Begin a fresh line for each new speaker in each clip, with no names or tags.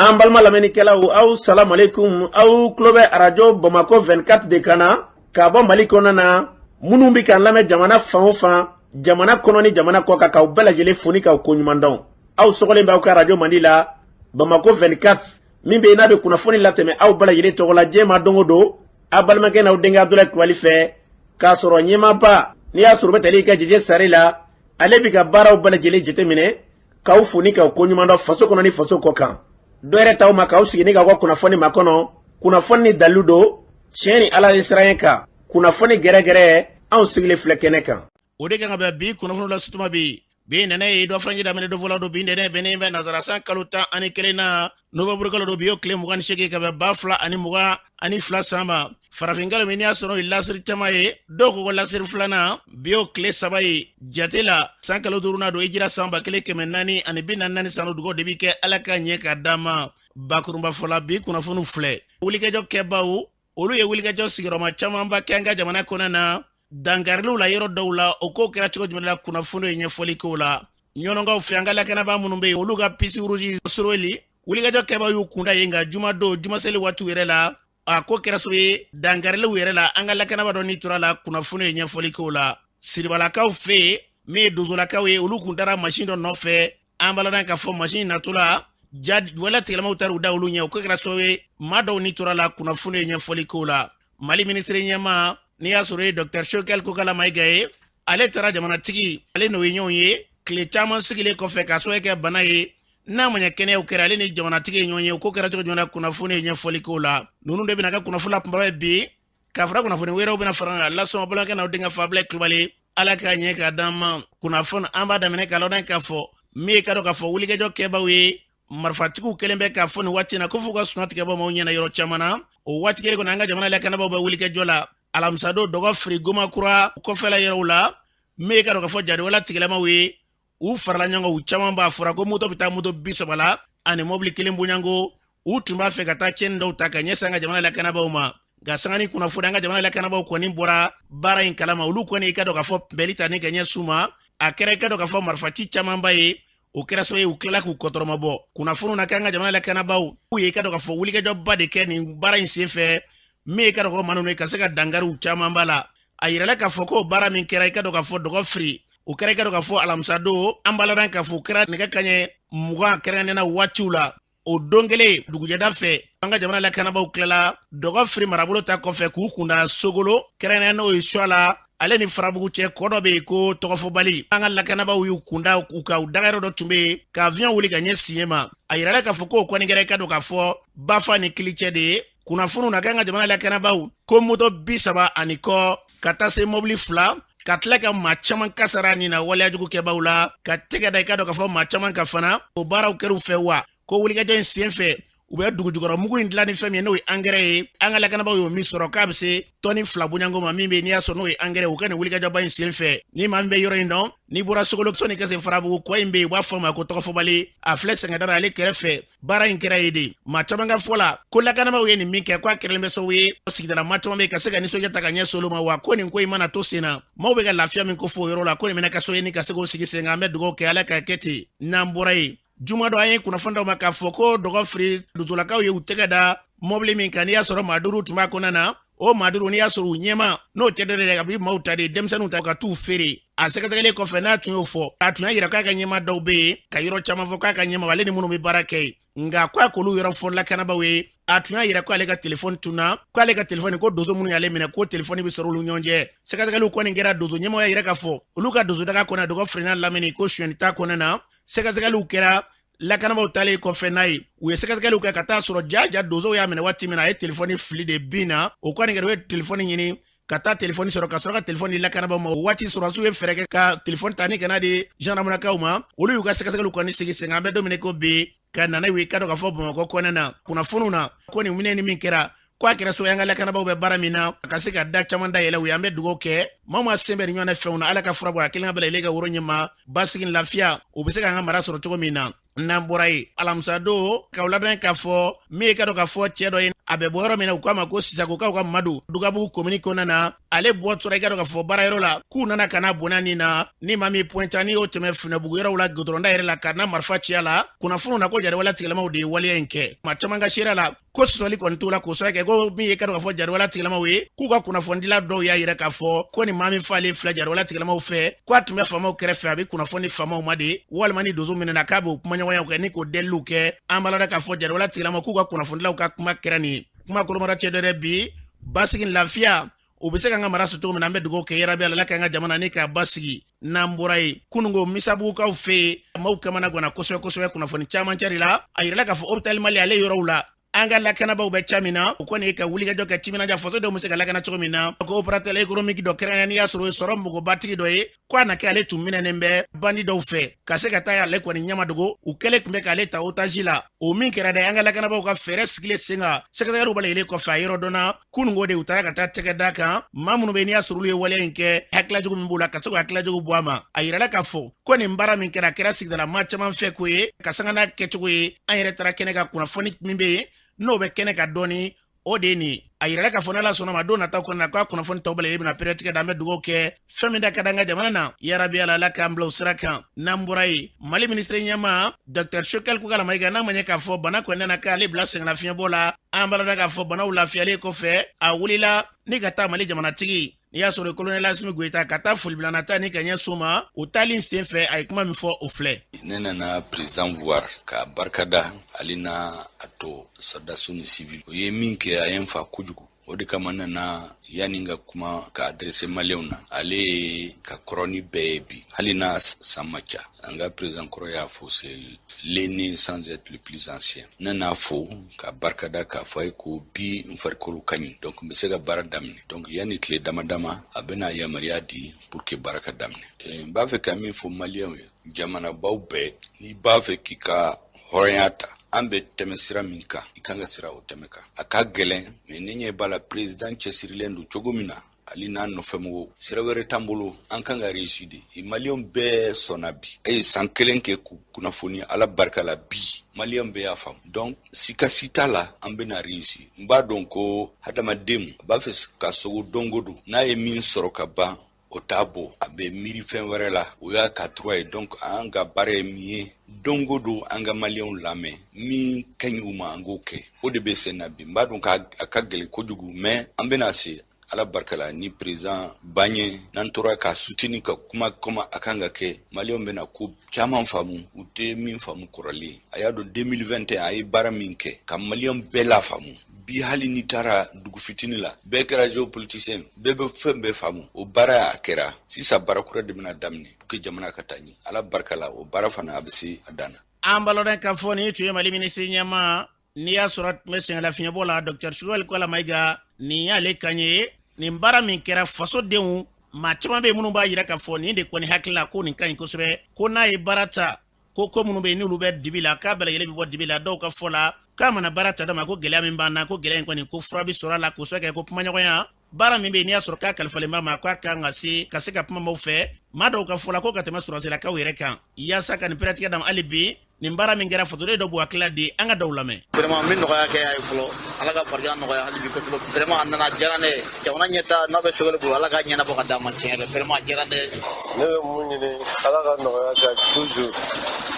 An balima lamɛnnikɛlaw, aw salamalekun. Aw tulo bɛ Arajo Bamakɔ 24 de kan na k'a bɔ Mali kɔnɔna na. Minnu bɛ k'an lamɛn jamana fan o fan, jamana kɔnɔ ni jamana kɔ kan, k'aw bɛɛ lajɛlen fo ni k'aw koɲuman dɔn. Aw sɔgɔlen bɛ aw ka arajo mandi la, Bamakɔ 24, min bɛ yen n'a bɛ kunnafoni latɛmɛ aw bɛɛ lajɛlen tɔgɔ la diɲɛ ma don o don, aw balimakɛ n'aw denkɛ Abudulayi Kulubali fɛ, k'a sɔrɔ ɲɛmaaba n'i y'a sɔrɔ u bɛ tali kɛ Jeje Sare la, ale bɛ ka baaraw bɛɛ lajɛlen jateminɛ, k'aw fo ni k'aw koɲuman dɔn faso kɔnɔ ni faso kɔ kan. Dɔ yɛrɛ t'aw ma k'aw sigi ni k'aw ka kunnafoni makɔnɔ, kunnafoni ni dalilu don, tiɲɛ ni Ala ye siran kan, kunnafoni gɛrɛgɛrɛ, anw sigilen filɛ kɛnɛ kan.
O de kan ka bɛn bi kunnafoni la sutuma bi. Bi nɛnɛ ye dɔ faranji daminɛ dɔfɔla don. Bi nɛnɛ bɛnnen bɛ nazara san kalo 11 na, novembre kalo don. Bi y'o tile 28 ka bɛn 2022 san ma. Farafin kalo min n'i y'a sɔrɔ o ye lasiri caman ye, dɔw ko ko lasiri filanan, bi y'o tile 3 ye jate la, san kalo duurunan don, hijira san 1444 san. Dugaw de bi kɛ Ala ka ɲɛ ka d'an ma. Bakurunba fɔla, bi kunnafoniw filɛ. Wulikajɔ kɛbaw, olu ye wulikajɔ sigiyɔrɔma camanba kɛ an ka jamana kɔnɔ na, dankariliw la yɔrɔ dɔw la. O ko kɛra cogo jumɛn la? Kunnafoni ye ɲɛfɔli k'o la. Ɲɔnɔnkaw fɛ, an ka lakanabaa minnu bɛ yen, olu ka puce rouge soroli, wulikajɔ kɛbaw y'u kunda yen nka jumadon, jumaseli waatiw yɛrɛ la, a ko kɛra sababu ye dankariliw yɛrɛ la, an ka lakanaba dɔ ni tora la. Kunnafoni ye ɲɛfɔli k'o la. Siribalakaw fɛ yen, min ye donsolakaw ye, olu kun taara masin dɔ nɔfɛ. An b'a ladɔn k'a fɔ masin natɔla, ja wale tigilamaw taara u da olu ɲɛ. O ko kɛra sababu ye maa dɔw ni tora la. Kunnafoni ye ɲɛfɔli k'o la. Mali minisiri ɲɛmaa, n'i y'a sɔrɔ ye Dr Choguel Kokala Mayiga ye, ale taara jamanatigi, ale n'o ye ɲɔgɔn ye tile caman sigilen kɔfɛ k'a sababu kɛ bana ye. N'a ma ɲɛ kɛnɛyaw kɛra, ale ni jamanatigi ye ɲɔgɔn ye. O ko kɛra cogo jumɛn na? Kunnafoni ye ɲɛfɔli k'o la. Ninnu de bɛna ka kunnafoni la kunbaba ye bi, ka fara kunnafoni wɛrɛw bɛna fara kan lasɔn balimakɛ n'aw denkɛ Fabila Kulubali. Ala k'a ɲɛ k'a d'an ma. Kunnafoni an b'a daminɛ k'a lɔn k'a fɔ min ye ka dɔn k'a fɔ wulikajɔ kɛbaw ye, marifatigiw kɛlen bɛ k'a fɔ nin waati na ko f'u ka suna tigɛ bɔ maaw ɲɛna yɔrɔ caman na. O waati kelen kɔnɔ, an ka jamana lakanabaaw bɛ wulikajɔ la. Alamisadon, dɔgɔ firi goma kura kɔfɛla yɔrɔw la, min ye ka dɔn k'a fɔ jadiwala tigilamaw ye, u farala ɲɔgɔn kan, u caman b'a fɔra ko moto bɛ taa moto 30 la ani mɔbili kelen bonyanko. U tun b'a fɛ ka taa tiɲɛni dɔw ta ka ɲɛsin an ka jamana lakanabaaw ma, nka sanga ni kunnafoni, an ka jamana lakanabaaw kɔni bɔra baara in kalama. Olu kɔni i ka dɔn k'a fɔ bɛli ta ni ka ɲɛsin u ma, a kɛra i ka dɔn k'a fɔ marifaci camanba ye. O kɛra sababu ye u tilala k'u kɔtɔrɔmabɔ. Kunnafoniw na k'an ka jamana lakanabaaw u ye i ka dɔn k'a fɔ wulikajɔba de kɛ nin baara in senfɛ, min ye i ka dɔn k'o maa ninnu ye ka se ka dankariw camanba la. A yirala k'a fɔ ko baara min kɛra i ka dɔn k'a fɔ dɔgɔ firi, o kɛra i ka dɔn k'a fɔ alamisa don. An b'a ladɔn k'a fɔ o kɛra nɛgɛ kaɲɛ 20 kɛrɛnkɛrɛnnenya waatiw la. O don kelen dugujɛda fɛ, an ka jamana lakanabaaw tilala dɔgɔ firi marabolo ta kɔfɛ k'u kunda Sogolo, kɛrɛnkɛrɛnnenya n'o ye Suwala ale ni Farabugu cɛ, kɔ dɔ bɛ yen ko Tɔgɔfɔbali. An ka lakanabaaw y'u kunda u ka u dagayɔrɔ dɔ tun bɛ yen ka avion wuli ka ɲɛsin yen ma. A yirala k'a fɔ k'o kɔni kɛra i ka dɔn k'a fɔ Bafa ni Kili cɛ de ye. Kunnafoniw na k'an ka jamana lakanabaaw ko moto 30 ani kɔ ka taa se mɔbili 2, ka tila ka maa caman kasara nin na waleyajugu kɛbaw la, ka tɛgɛ da i ka dɔn k'a fɔ maa caman ka fana. O baaraw kɛr'u fɛ wa ko wulikajɔ in sen fɛ, u bɛ dugujukɔrɔ mugu in dilan ni fɛn min ye, n'o ye angɛrɛ ye, an ka lakanabaaw y'o min sɔrɔ k'a bɛ se tɔni 2 bonyanko ma, min bɛ n'i y'a sɔrɔ n'o ye angɛrɛ. U ka nin wulikajɔba in sen fɛ, ni maa min bɛ yɔrɔ in dɔn, n'i bɔra Sogolo sɔnni ka se Farabugu, kɔ in bɛ yen, u b'a fɔ a ma ko Tɔgɔfɔbali, a filɛ sɛngɛdara ale kɛrɛfɛ. Baara in kɛra yen de. Maa caman ka fɔ la ko lakanabaaw ye nin min kɛ, ko a kɛlen bɛ sababu ye sigidala maa caman bɛ ka se ka nisɔndiya ta ka ɲɛsin olu ma, wa ko nin ko in mana to sen na, maaw bɛ ka lafiya min ko fɔ o yɔrɔ la, ko nin bɛna kɛ sababu ye ni ka se k'o sigi sen kan. An bɛ dugawu kɛ Ala ka kɛ ten. N'an bɔra yen, juma dɔ, an ye kunnafoni d'aw ma k'a fɔ ko dɔgɔ firi dutolakaw ye u tɛgɛ da mɔbili min kan, n'i y'a sɔrɔ maa duuru tun b'a kɔnɔna na. O maa duuru, n'i y'a sɔrɔ u ɲɛma n'o tɛ dɔ de, a bɛ maaw ta de, denmisɛnninw ta ka t'u feere. A sɛgɛsɛgɛlen kɔfɛ, n'a tun y'o fɔ, a tun y'a yira k'a ka ɲɛma dɔw bɛ yen, ka yɔrɔ caman fɔ k'a ka ɲɛma, ale ni minnu bɛ baara kɛ yen, nka ko a k'olu yɔrɔ fɔ lakanabaaw ye. A tun y'a yira ko ale ka telefɔni tunna, ko ale ka telefɔni, ko donso minnu y'ale minɛ, ko telefɔni bɛ sɔrɔ olu ɲɔgɔn cɛ. Sɛgɛsɛgɛliw kɔni kɛra, donso ɲɛmɔgɔ y'a yira k'a fɔ olu ka donsodaga kɔnɔ dɔgɔ firinna lamini, ko sonyɛni t'a kɔnɔ na. Sɛgɛsɛgɛliw kɛra, lakanabaaw taalen kɔfɛ n'a ye, u ye sɛgɛsɛgɛliw kɛ ka taa sɔrɔ jaja donsow y'a minɛ waati min na, a ye telefɔni fili de bin na. O kɔni kɛra, u ye telefɔni ɲini ka taa telefɔni sɔrɔ, ka sɔrɔ ka telefɔni di lakanabaaw ma. O waati sɔrɔdasiw ye fɛɛrɛ kɛ ka telefɔni ta ni ka n'a di gendarmelakaw ma. Olu y'u ka sɛgɛsɛgɛliw kɔni sigi sen kan. An bɛ don min ko bi, ka nana ye ka dɔn k'a fɔ Bamakɔ kɔnɛ na, kunnafoniw na ko nin minɛ ni min kɛra, ko a kɛra so an ka lakanabaaw bɛ baara min na, a ka se ka da caman da yɛlɛ u ye. An bɛ dugawu kɛ maa ma sen bɛ nin ɲɔgɔnna fɛnw na, Ala ka fura bɔ a kelen ka bɛɛ lajɛlen ka woro ɲɛma, basigi ni lafiya, u bɛ se k'an ka mara sɔrɔ cogo min na. N'an bɔra yen, alamisa don, k'aw ladɔn k'a fɔ min ye ka dɔn k'a fɔ cɛ dɔ ye, A bɛ bɔ yɔrɔ min na, u k'a ma ko Sisakokaw ka Madu, Dugabugu komini kɔnɔna na. Ale bɔtɔra, i ka dɔn k'a fɔ, baarayɔrɔ la, k'u nana ka na bonya nin na ni maa min pointa n'i y'o tɛmɛ Funɛbugu yɔrɔw la, gudɔrɔnda yɛrɛ la, ka na marifa ci a la. Kunnafoniw na ko jatigɛwale tigilamaw de ye waleya in kɛ. Maa caman ka seereya la ko sɔsɔli kɔni t'o la, k'o sira kɛ ko min ye ka dɔn k'a fɔ jatigɛwale tigilamaw ye, k'u ka kunnafonidila dɔw y'a yira k'a fɔ ko nin maa min falen filɛ jatigɛwale tigilamaw fɛ, ko a tun bɛ faamaw kɛrɛfɛ, a bɛ kunnafoni faamaw ma de, walima ni donso minɛna k'a b'o kumaɲɔgɔnyaw kɛ ni k'o deliliw kɛ. An b'a la k'a fɔ jatigɛwale tigilamaw k'u ka kunnafonidilaw ka kuma kɛra nin ye. Kuma kolomara cɛ dɔ dɛ, bi basigi lafiya u bɛ se k'an ka mara sɔrɔ cogo min na, an bɛ dugawu kɛ yarabi Ala k'an ka jamana ni k'a basigi. N'an bɔra yen, kununko Misabugukaw fɛ yen, maaw kamana ganna kosɛbɛ kosɛbɛ. Kunnafoni caman cari la, a yirala k'a fɔ hôpital Mali ale yɔrɔw la, an ka lakanabaw bɛ ca min na, u kɔni ye ka wulikajɔ kɛ timinanja fasodenw bɛ se ka lakana cogo min na. Ko opérateur économique dɔ kɛrɛnkɛrɛn, n'i y'a sɔrɔ o ye sɔrɔ mɔgɔbatigi dɔ ye, ko a na kɛ ale tun minɛnen bɛ bandi dɔw fɛ ka se ka taa ale kɔni ɲamadogo, u kɛlen tun bɛ k'ale ta otage la. O min kɛra dɛ, an ka lakanabaw ka fɛɛrɛ sigilen sen kan, sɛgɛsɛgɛliw b'a yɛlɛ kɔfɛ, a yɔrɔ dɔnna kununko de, u taara ka taa tɛgɛ da kan maa minnu bɛ n'i y'a sɔrɔ olu ye waleya in kɛ, hakililajugu min b'u la, ka se k'o hakililajugu bɔ a ma. A yirala k'a fɔ ko nin baara min kɛra, a kɛra sigidala maa caman fɛ ko ye ka sanga n'a kɛcogo ye. An yɛrɛ taara kɛnɛ ka kunnafoni min bɛ yen n'o bɛ kɛnɛ ka dɔɔni, o de ye nin. A yirala k'a fɔ n'Ala sɔnna ma, don nataw kɔnɔna k'a kunnafoni tɔw bɛɛ lajɛlen bɛna peretigɛ da. An bɛ dugawu kɛ fɛn min da ka d'an ka jamana na, yarabi Ala, Ala k'an bila o sira kan. N'an bɔra yen, Mali minisiri ɲɛmaa Dr Choguel Kokalla Maïga, n'a ma ɲɛ k'a fɔ bana kɔni nana k'ale bila sɛgɛnnafiɲɛbɔ la, an b'a dɔn k'a fɔ banaw lafiyalen kɔfɛ, a wulila ni ka taa Mali jamanatigi, n'i y'a sɔrɔ colonel Asimi Goyita, ka taa folibilanata ni ka ɲɛsin o ma. O taalen sen fɛ, a ye kuma min fɔ, o filɛ.
Ne nana président voir ka barikada ale n'a a tɔ sɔrɔdasiw ni civil. O ye min kɛ, a ye n fa kojugu. O de kama n nana yanni ka kuma ka adresse maliyɛnw na. Ale ye ka kɔrɔ ni bɛɛ ye bi, hali n'a san ma ca. An ka président kɔrɔ y'a fɔ, c'est l'aîné sans être le plus ancien. Ne n'a fo ka barikada k'a fɔ a ye ko bi n farikolo ka ɲi, donc n bɛ se ka baara daminɛ. Donc yanni tile dama dama, a bɛna yamaruya di pour que baara ka daminɛ. N b'a fɛ ka min fɔ maliyɛnw ye, jamanabaw bɛɛ, n'i b'a fɛ k'i ka hɔrɔnya ta, an bɛ tɛmɛ sira min kan, i kan ka sira o tɛmɛ kan. A ka gɛlɛn, mais ne ɲɛ b'a la, président cɛsirilen don cogo min na, hali n'a nɔfɛmɔgɔw, sira wɛrɛ t'an bolo, an kan ka réussir de. Maliyɛnw bɛɛ sɔnna bi. A ye san kelen kɛ k'u kunnafoni, Ala barika la, bi maliyɛn bɛɛ y'a faamu. Donc sika si t'a la, an bɛna réussir. N b'a dɔn ko hadamaden a b'a fɛ ka sogo don o don, n'a ye min sɔrɔ ka ban, o t'a bɔ, a bɛ miiri fɛn wɛrɛ la. O y'a ka droit ye. Donc an ka baara ye min ye, don o don an ka maliyɛnw lamɛn, min ka ɲi u ma, an k'o kɛ. O de bɛ sen na bi. N b'a dɔn k'a ka gɛlɛn kojugu, mais an bɛna se, Ala barika la, ni président baɲɛ n'an tora k'a soutenir, ka kuma comme a kan ka kɛ, maliyɛnw bɛna ko caman faamu, u tɛ min faamu kɔrɔlen. A y'a dɔn 2021 a ye baara min kɛ ka maliyɛn bɛɛ la faamu. Bi hali n'i taara dugu fitinin la, bɛɛ kɛra géopoliticien, bɛɛ bɛ fɛn bɛɛ faamu. O baara a kɛra, sisan baara kura de bɛna daminɛ pour que jamana ka taa ɲɛ. Ala barika la, o baara fana a bɛ se a dan na.
An balɔdɔn k'a fɔ nin tun ye Mali minisiri ɲɛmaa, n'i y'a sɔrɔ a tun bɛ sɛgɛnlafiɲɛbɔ la, Dr Choguel Kokalla Maïga. Nin y'ale kan ye. Nin baara min kɛra, fasodenw maa caman bɛ yen minnu b'a yira k'a fɔ nin de kɔni hakili la ko nin ka ɲi kosɛbɛ, ko n'a ye baara ta, ko ko minnu bɛ yen n'olu bɛ dibi la, k'a bɛɛ lajɛlen bɛ bɔ dibi la. Dɔw ka fɔ la, k'a mana baara ta dama, ko gɛlɛya min b'an na, ko gɛlɛya in kɔni, ko fura bɛ sɔrɔ a la, k'o sɔrɔ kɛ ko kumaɲɔgɔnya baara min bɛ yen n'i y'a sɔrɔ k'a kalifalen b'a ma, k'a kan ka se ka se ka kuma maaw fɛ. Maa dɔw ka fɔ la ko ka tɛmɛ sɔrɔsilakaw yɛrɛ kan, yaasa ka nin pɛrɛtigɛ dama. Hali bi nin baara min kɛra, fasoden dɔ b'u hakilila di, an ka dɔw lamɛn.
Vraiment, n bɛ nɔgɔya kɛ a ye fɔlɔ, Ala ka farigan nɔgɔya hali bi kosɛbɛ. Vraiment, a nana diyara ne ye. Jamana ɲɛta n'a bɛ Choguel bolo, Ala ka ɲɛnabɔ ka d'a ma. Tiɲɛ yɛrɛ, vraiment, a diyara ne ye.
Ne bɛ mun ɲini Ala ka nɔgɔya kɛ toujours,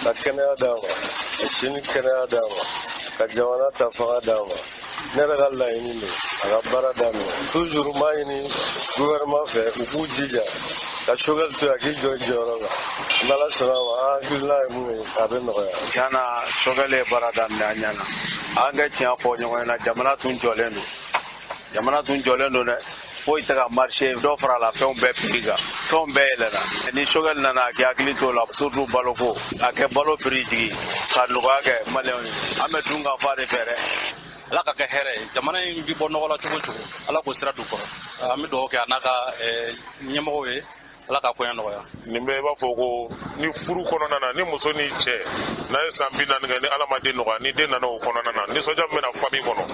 ka kɛnɛya d'a ma, ka sini kɛnɛya d'a ma, ka jamana ta fanga d'a ma. Ne yɛrɛ ka laɲini don a ka baara daminɛ. Toujours n b'a ɲini gouvernement fɛ, u k'u jija ka Choguel to yen, a k'i jɔ i jɔyɔrɔ la. N'Ala sɔnna a ma, an hakilina ye mun ye, a bɛ nɔgɔya.
Tiɲɛ na, Choguel ye baara daminɛ, a ɲɛna. An kɛ tiɲɛ fɔ ɲɔgɔn ɲɛna, jamana tun jɔlen don, jamana tun jɔlen don dɛ, foyi tɛ ka marché, dɔ fara la fɛnw bɛɛ prix kan, fɛnw bɛɛ yɛlɛnna. Ni Choguel nana, a k'i hakili t'o la, surtout baloko, a kɛ balo prix jigi ka nɔgɔya kɛ maliyɛnw ye. An bɛ dun ka fa de fɛ dɛ.
Ala ka kɛ hɛrɛ ye. Jamana in bi bɔ nɔgɔ la cogo cogo, Ala k'o sira don kɔrɔ. An bɛ dugawu kɛ a n'a ka ɲɛmɔgɔw ye, Ala ka koɲɛ nɔgɔya.
Nin bɛɛ i b'a fɔ ko ni furu kɔnɔna na, ni muso ni cɛ n'a ye san 40 kɛ, ni Ala ma den nɔgɔya, ni den nana o kɔnɔna na, nisɔndiya min bɛna famille kɔnɔ,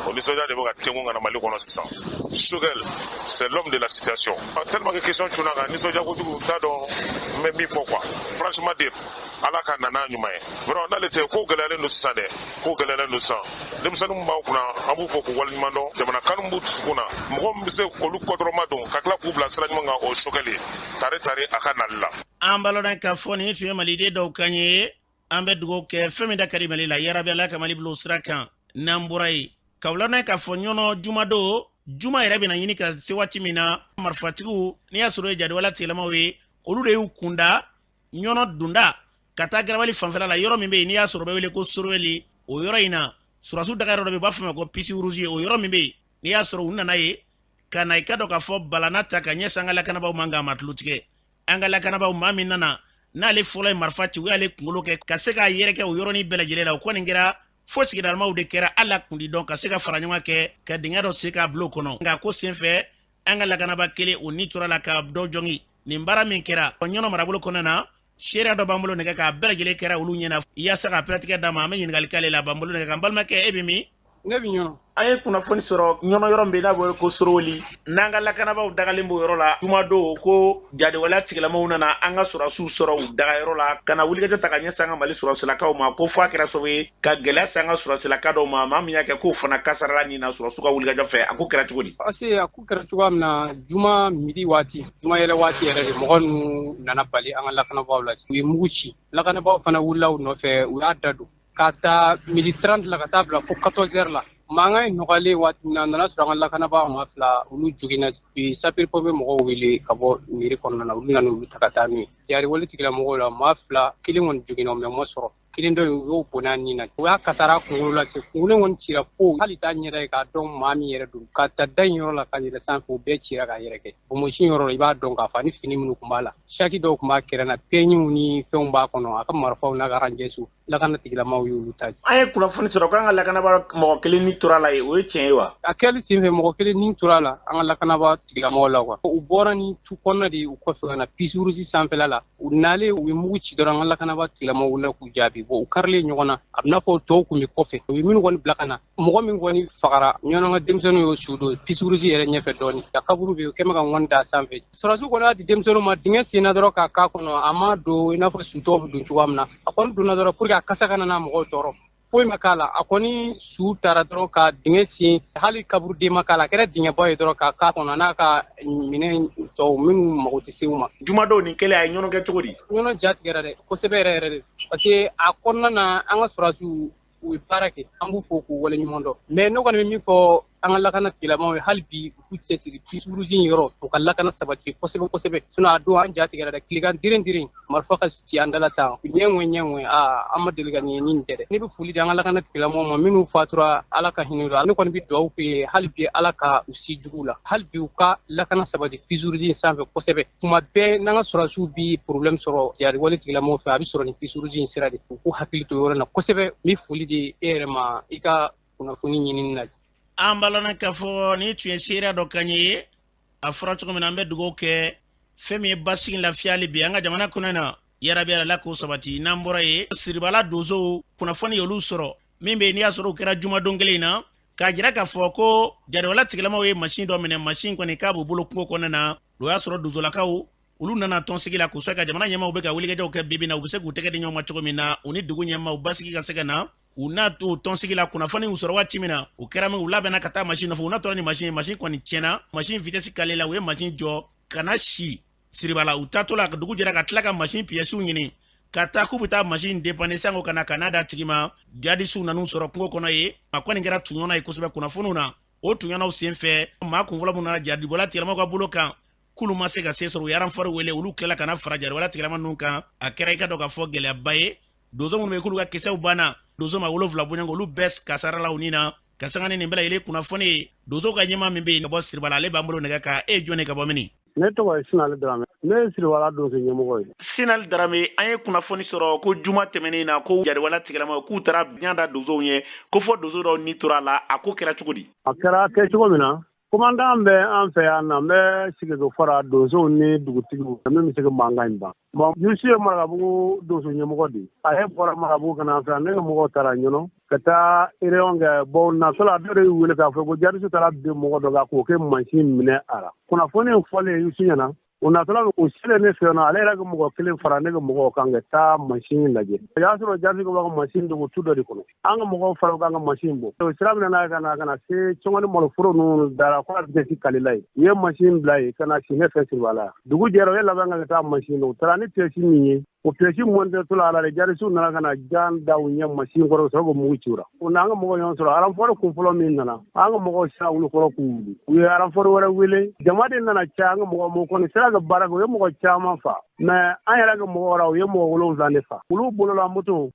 o nisɔndiya de bɛ ka tengu ka na Mali kɔnɔ sisan. Choguel, c'est l'homme de la situation. Tellement que question cunna kan, nisɔndiya kojugu, n t'a dɔn n bɛ min fɔ quoi. Franchement dire, Ala ka na n'a ɲuman ye. Vraiment, n'ale tɛ, ko gɛlɛyalen don sisan dɛ, ko gɛlɛyalen don sisan. Denmisɛnnin min b'aw kunna, an b'u fɔ k'u waleɲuman dɔn. Jamana kanu b'u dusukun na. Mɔgɔ min bɛ se k'olu kɔdɔrɔma don ka tila k'u bila sira ɲuman kan, o ye Choguel ye. Tare tare a ka nali la.
An balona k'a fɔ nin tun ye maliden dɔw kan ye. An bɛ dugawu kɛ fɛn min da ka di Mali la, yarabi Ala ka Mali bila o sira kan. N'an bɔra yen, k'aw ladɔn k'a fɔ Ɲɔnɔ jumadon, juma yɛrɛ bɛna ɲini ka se waati min na, marifatigiw, n'i y'a sɔrɔ ye jadiwala tigilamaw ye, olu de y'u kunda Ɲɔnɔ donda ka taa Garabali fanfɛla la, yɔrɔ min bɛ yen n'i y'a sɔrɔ bɛ wele ko Soroweli. O yɔrɔ in na, surasiw daga yɔrɔ dɔ bɛ yen, u b'a fɔ o ma ko Puce Rouge. O yɔrɔ min bɛ yen n'i y'a sɔrɔ u nana ye ka na, i ka dɔn k'a fɔ balana ta ka ɲɛsin an ka lakanabaaw ma, nka a ma tulo tigɛ. An ka lakanabaaw, maa min nana n'ale fɔlɔ ye marifa ci, u y'ale kunkolo kɛ ka se k'a yɛrɛkɛ o yɔrɔnin bɛɛ lajɛlen la. O kɔni kɛra fo sigidalamaw de kɛra ala kundi dɔn ka se ka fara ɲɔgɔn kɛ ka dingɛ dɔ se k'a bila o kɔnɔ. Nka ko senfɛ, an ka lakanaba kelen o ni tora la ka dɔ jɔngi. Nin baara min kɛra Ɲɔnɔ marabolo kɔnɔna na, seereya dɔ b'an bolo nɛgɛ k'a bɛɛ lajɛlen kɛra olu ɲɛna. Yaasa ka pɛrɛtigɛ d'a ma, an bɛ ɲininkali k'ale la. B'an bolo nɛgɛ kan. Balimakɛ, e bɛ min?
Ne bɛ Ɲɔnɔ.
An ye kunnafoni sɔrɔ Ɲɔnɔ yɔrɔ min bɛ n'a bɛ wele ko Soroweli, n'an ka lakanabaaw dagalen b'o yɔrɔ la, jumadon ko jadiwaleya tigilamaw nana an ka sɔrɔdasiw sɔrɔ u dagayɔrɔ la ka na wulikajɔ ta ka ɲɛsin an ka Mali sɔrɔdasilakaw ma, ko fo a kɛra sababu ye ka gɛlɛya se an ka sɔrɔdasilaka dɔw ma. Maa min y'a kɛ k'o fana kasarala nin na sɔrɔdasiw ka wulikajɔ fɛ. A ko kɛra cogo di?
Parce que a ko kɛra cogoya min na, juma midi waati, juma yɛlɛ waati yɛrɛ de, mɔgɔ ninnu nana bali an ka lakanabaaw la. U ye mugu ci, lakanabaaw fana wulila u nɔfɛ, u y'a da don ka taa midi 30 la ka taa bila fo 14 heures la. Mankan in nɔgɔyalen waati min na, a nana sɔrɔ an ka lakanabaa maa fila, olu joginna. U ye sapeur pompier mɔgɔw wele ka bɔ mairie kɔnɔna na, olu nana olu ta ka taa n'u ye. Jariwale tigilamɔgɔw la, maa fila, kelen kɔni joginna, mais ma sɔrɔ. Kelen dɔ in, u y'o bɔnɛ nin na, u y'a kasara kunkolo la cɛ, kunkolo kɔni cira fo hali t'a ɲɛda ye k'a dɔn maa min yɛrɛ don. Ka ta da in yɔrɔ la ka yɛlɛ sanfɛ, o bɛɛ cira k'a yɛrɛ kɛ. Bonbonsi yɔrɔ la, i b'a dɔn k'a fɔ ani fini minnu tun b'a la, saki dɔw tun b'a kɛrɛ na, pɛɲiw ni fɛnw b'a kɔnɔ, a ka marifaw n'a ka ranjɛsiw, lakana tigilamaw y'olu ta.
An ye kunnafoni sɔrɔ k'an ka lakanabaa mɔgɔ kelen ni tora la yen, o ye tiɲɛ ye wa?
A kɛli senfɛ, mɔgɔ kelen ni tora la an ka lakanabaa tigilamɔgɔw la quoi. U bɔra ni tu kɔnɔna de ye, u kɔfɛ ka na Puce Rouge sanfɛla la. U nalen, u ye mugu ci dɔrɔn, an ka lakanabaa tigilamɔgɔw wulila k'u jaabi. Bon, u karilen ɲɔgɔn na, a bɛ n'a fɔ tɔw tun bɛ kɔfɛ, u ye minnu kɔni bila ka na, mɔgɔ min kɔni fagara, Ɲɔnɔ ka denmisɛnninw y'o su don Puce Rouge yɛrɛ ɲɛfɛ dɔɔni, a kaburu bɛ yen, u kɛn bɛ ka ŋɔni d'a sanfɛ. Sɔrɔdasiw kɔni y'a di denmisɛnninw ma, dingɛ senna dɔrɔn k'a k'a kɔnɔ, a ma don i n'a fɔ su tɔw bɛ don cogoya min na. A kɔni donna dɔrɔn pour que a kasa kana na mɔgɔw tɔɔrɔ, foyi ma k'a la. A kɔni su taara dɔrɔn ka dingɛ sen, hali kaburuden ma k'a la, a kɛra dingɛba ye dɔrɔn k'a k'a kɔnɔ n'a ka minɛn tɔw minnu mago tɛ se u ma.
Jumadon nin kɛlen, a ye Ɲɔnɔ kɛ cogo di?
Ɲɔnɔ ja tigɛra dɛ, kosɛbɛ yɛrɛ yɛrɛ de, parce que a kɔnɔna na, an ka sɔrɔdasiw, u ye baara kɛ, an b'u fo k'u waleɲuman dɔn. Mais ne kɔni bɛ min fɔ an ka lakana tigilamaw ye, hali bi u k'u cɛsiri Puce Rouge in yɔrɔ, u ka lakana sabati kosɛbɛ kosɛbɛ. Sinon a don an ja tigɛra dɛ, tilegan dirin dirin, marifa ka ci an dala tan, ɲɛ ŋwe ɲɛ ŋwe, aa, an ma deli ka nin ye ni nin tɛ dɛ. Ne bɛ foli di an ka lakana tigilamaw ma, minnu fatura, Ala ka hinɛ u la. Ne kɔni bɛ dugawu k'u ye hali bi, Ala ka u si jugu la, hali bi u ka lakana sabati Puce Rouge in sanfɛ kosɛbɛ. Tuma bɛɛ n'an ka sɔrɔdasiw bi problème sɔrɔ jariwale tigilamɔgɔw fɛ, a bɛ sɔrɔ ni Puce Rouge in sira de. U k'u hakili to yɔrɔ in na kosɛbɛ. N bɛ foli di e yɛrɛ ma i ka kunnafoni ɲinini na.
An balana k'a fɔ nin tun ye seereya dɔ kan ye. A fɔra cogo min na, an bɛ dugawu kɛ fɛn min ye basigi, lafiya hali bi an ka jamana kɔnɔ na, yarabi Ala k'o sabati. N'an bɔra yen, Siribala donsow, kunnafoni y'olu sɔrɔ min bɛ yen n'i y'a sɔrɔ o kɛra jumadon kelen in na, k'a jira k'a fɔ ko jariwala tigilamaw ye masin dɔ minɛ. Masin kɔni k'a b'u bolo kungo kɔnɔna na. O y'a sɔrɔ donsolakaw, olu nana tɔnsigi la k'u ka jamana ɲɛmaaw bɛ ka wulikajɔw kɛ bibi na, u bɛ se k'u tɛgɛ di ɲɔgɔn ma cogo min na, u ni dugu ɲɛmaaw, basigi ka se ka na. U n'a to tɔnsigi la, kunnafoni y'u sɔrɔ waati min na, o kɛra min, u labɛnna ka taa masin nɔfɛ. U n'a tora ni masin ye, masin kɔni tiɲɛna, masin vitesse kale la, u ye masin jɔ ka na si Siribala. U taatɔ la, dugu jɛra, ka tila ka masin piyɛsiw ɲini ka taa k'u bɛ taa masin dépanner sango ka na ka n'a da tigi ma. Jadisiw nan'u sɔrɔ kungo kɔnɔ ye. A kɔni kɛra tuɲɔgɔnna ye kosɛbɛ kunnafoniw na. O tuɲɔgɔnnaw sen fɛ, maa kunfɔlɔ minnu nana jadiwala tigilamaw ka bolo kan, k'olu ma se ka se sɔrɔ, u ye renfort wele, olu tilala ka na fara jadiwala tigilama ninnu kan. A kɛra i ka dɔn k'a fɔ gɛlɛyaba ye. Donso minnu bɛ k'olu ka kisɛw banna, donso ma 7 bɔɲɔgɔn, olu bɛɛ kasarala u ni na. Ka sanga ni nin bɛɛ lajɛlen kunnafoni ye, donso ka ɲɛmaa min bɛ yen ka bɔ Siribala, ale b'an bolo nɛgɛ kan. E ye jɔn ye, ka bɔ mini?
Ne tɔgɔ ye Sinali Darame, ne ye Siribala donso ɲɛmɔgɔ ye.
Sinali Darame, an ye kunnafoni sɔrɔ ko juma tɛmɛnen na, ko jariwala tigilamaw k'u taara ɲa da donsow ɲɛ, ko fɔ donso dɔw ni tora a la. A ko kɛra cogo di?
A kɛra kɛ cogo min na, commandant bɛ an fɛ yan na, n bɛ sigi ko fara donsow ni dugutigiw min bɛ se ka mankan in ban. Bon, Yusu ye Marakabugu donso ɲɛmɔgɔ de ye. A ye bɔra Marakabugu ka na an fɛ yan, ne ka mɔgɔw taara Ɲɔnɔ ka ka taa réunion kɛ. Bon, natɔ la, dɔ de y'u wele k'a fɔ ko jadisi taara bin mɔgɔ dɔ kan k'o kɛ mansin minɛ a la. Kunnafoni in fɔlen Irisi ɲɛna, o natɔla, o selen ne fɛ yen nɔ, ale yɛrɛ ka mɔgɔ kelen fara ne ka mɔgɔw kan ka taa mansin lajɛ. O y'a sɔrɔ jadisi b'a ka mansin dogo tu dɔ de kɔnɔ. An ka mɔgɔw fara kan ka mansin bɔ. O sira minɛ n'a ye ka na se Cɔngɔni maloforo ninnu dara ko a bɛ se Kalila ye. U ye mansin bila yen ka na si ne fɛ Siribala. Dugu jɛra, u ye laban ka taa mansin u taara ni pièce min ye, o pièce mɔntɛtɔ la, ala de jadisiw nana ka na jan da u ɲɛ mansin kɔrɔ, sɔrɔ ka mugu ci u la. U n'an ka mɔgɔw ɲɔgɔn sɔrɔ. Renfort kun fɔlɔ min nana, an ka mɔgɔw sera olu kɔrɔ k'u wuli. U ye renfort wɛrɛ wele, jama de nana caya. An ka mɔgɔ mɔgɔ kɔni sera ka baara kɛ, u ye mɔgɔ caman fa, mais an yɛrɛ ka mɔgɔ wɛrɛ, u ye mɔgɔ 7 de fa. Olu bolola moto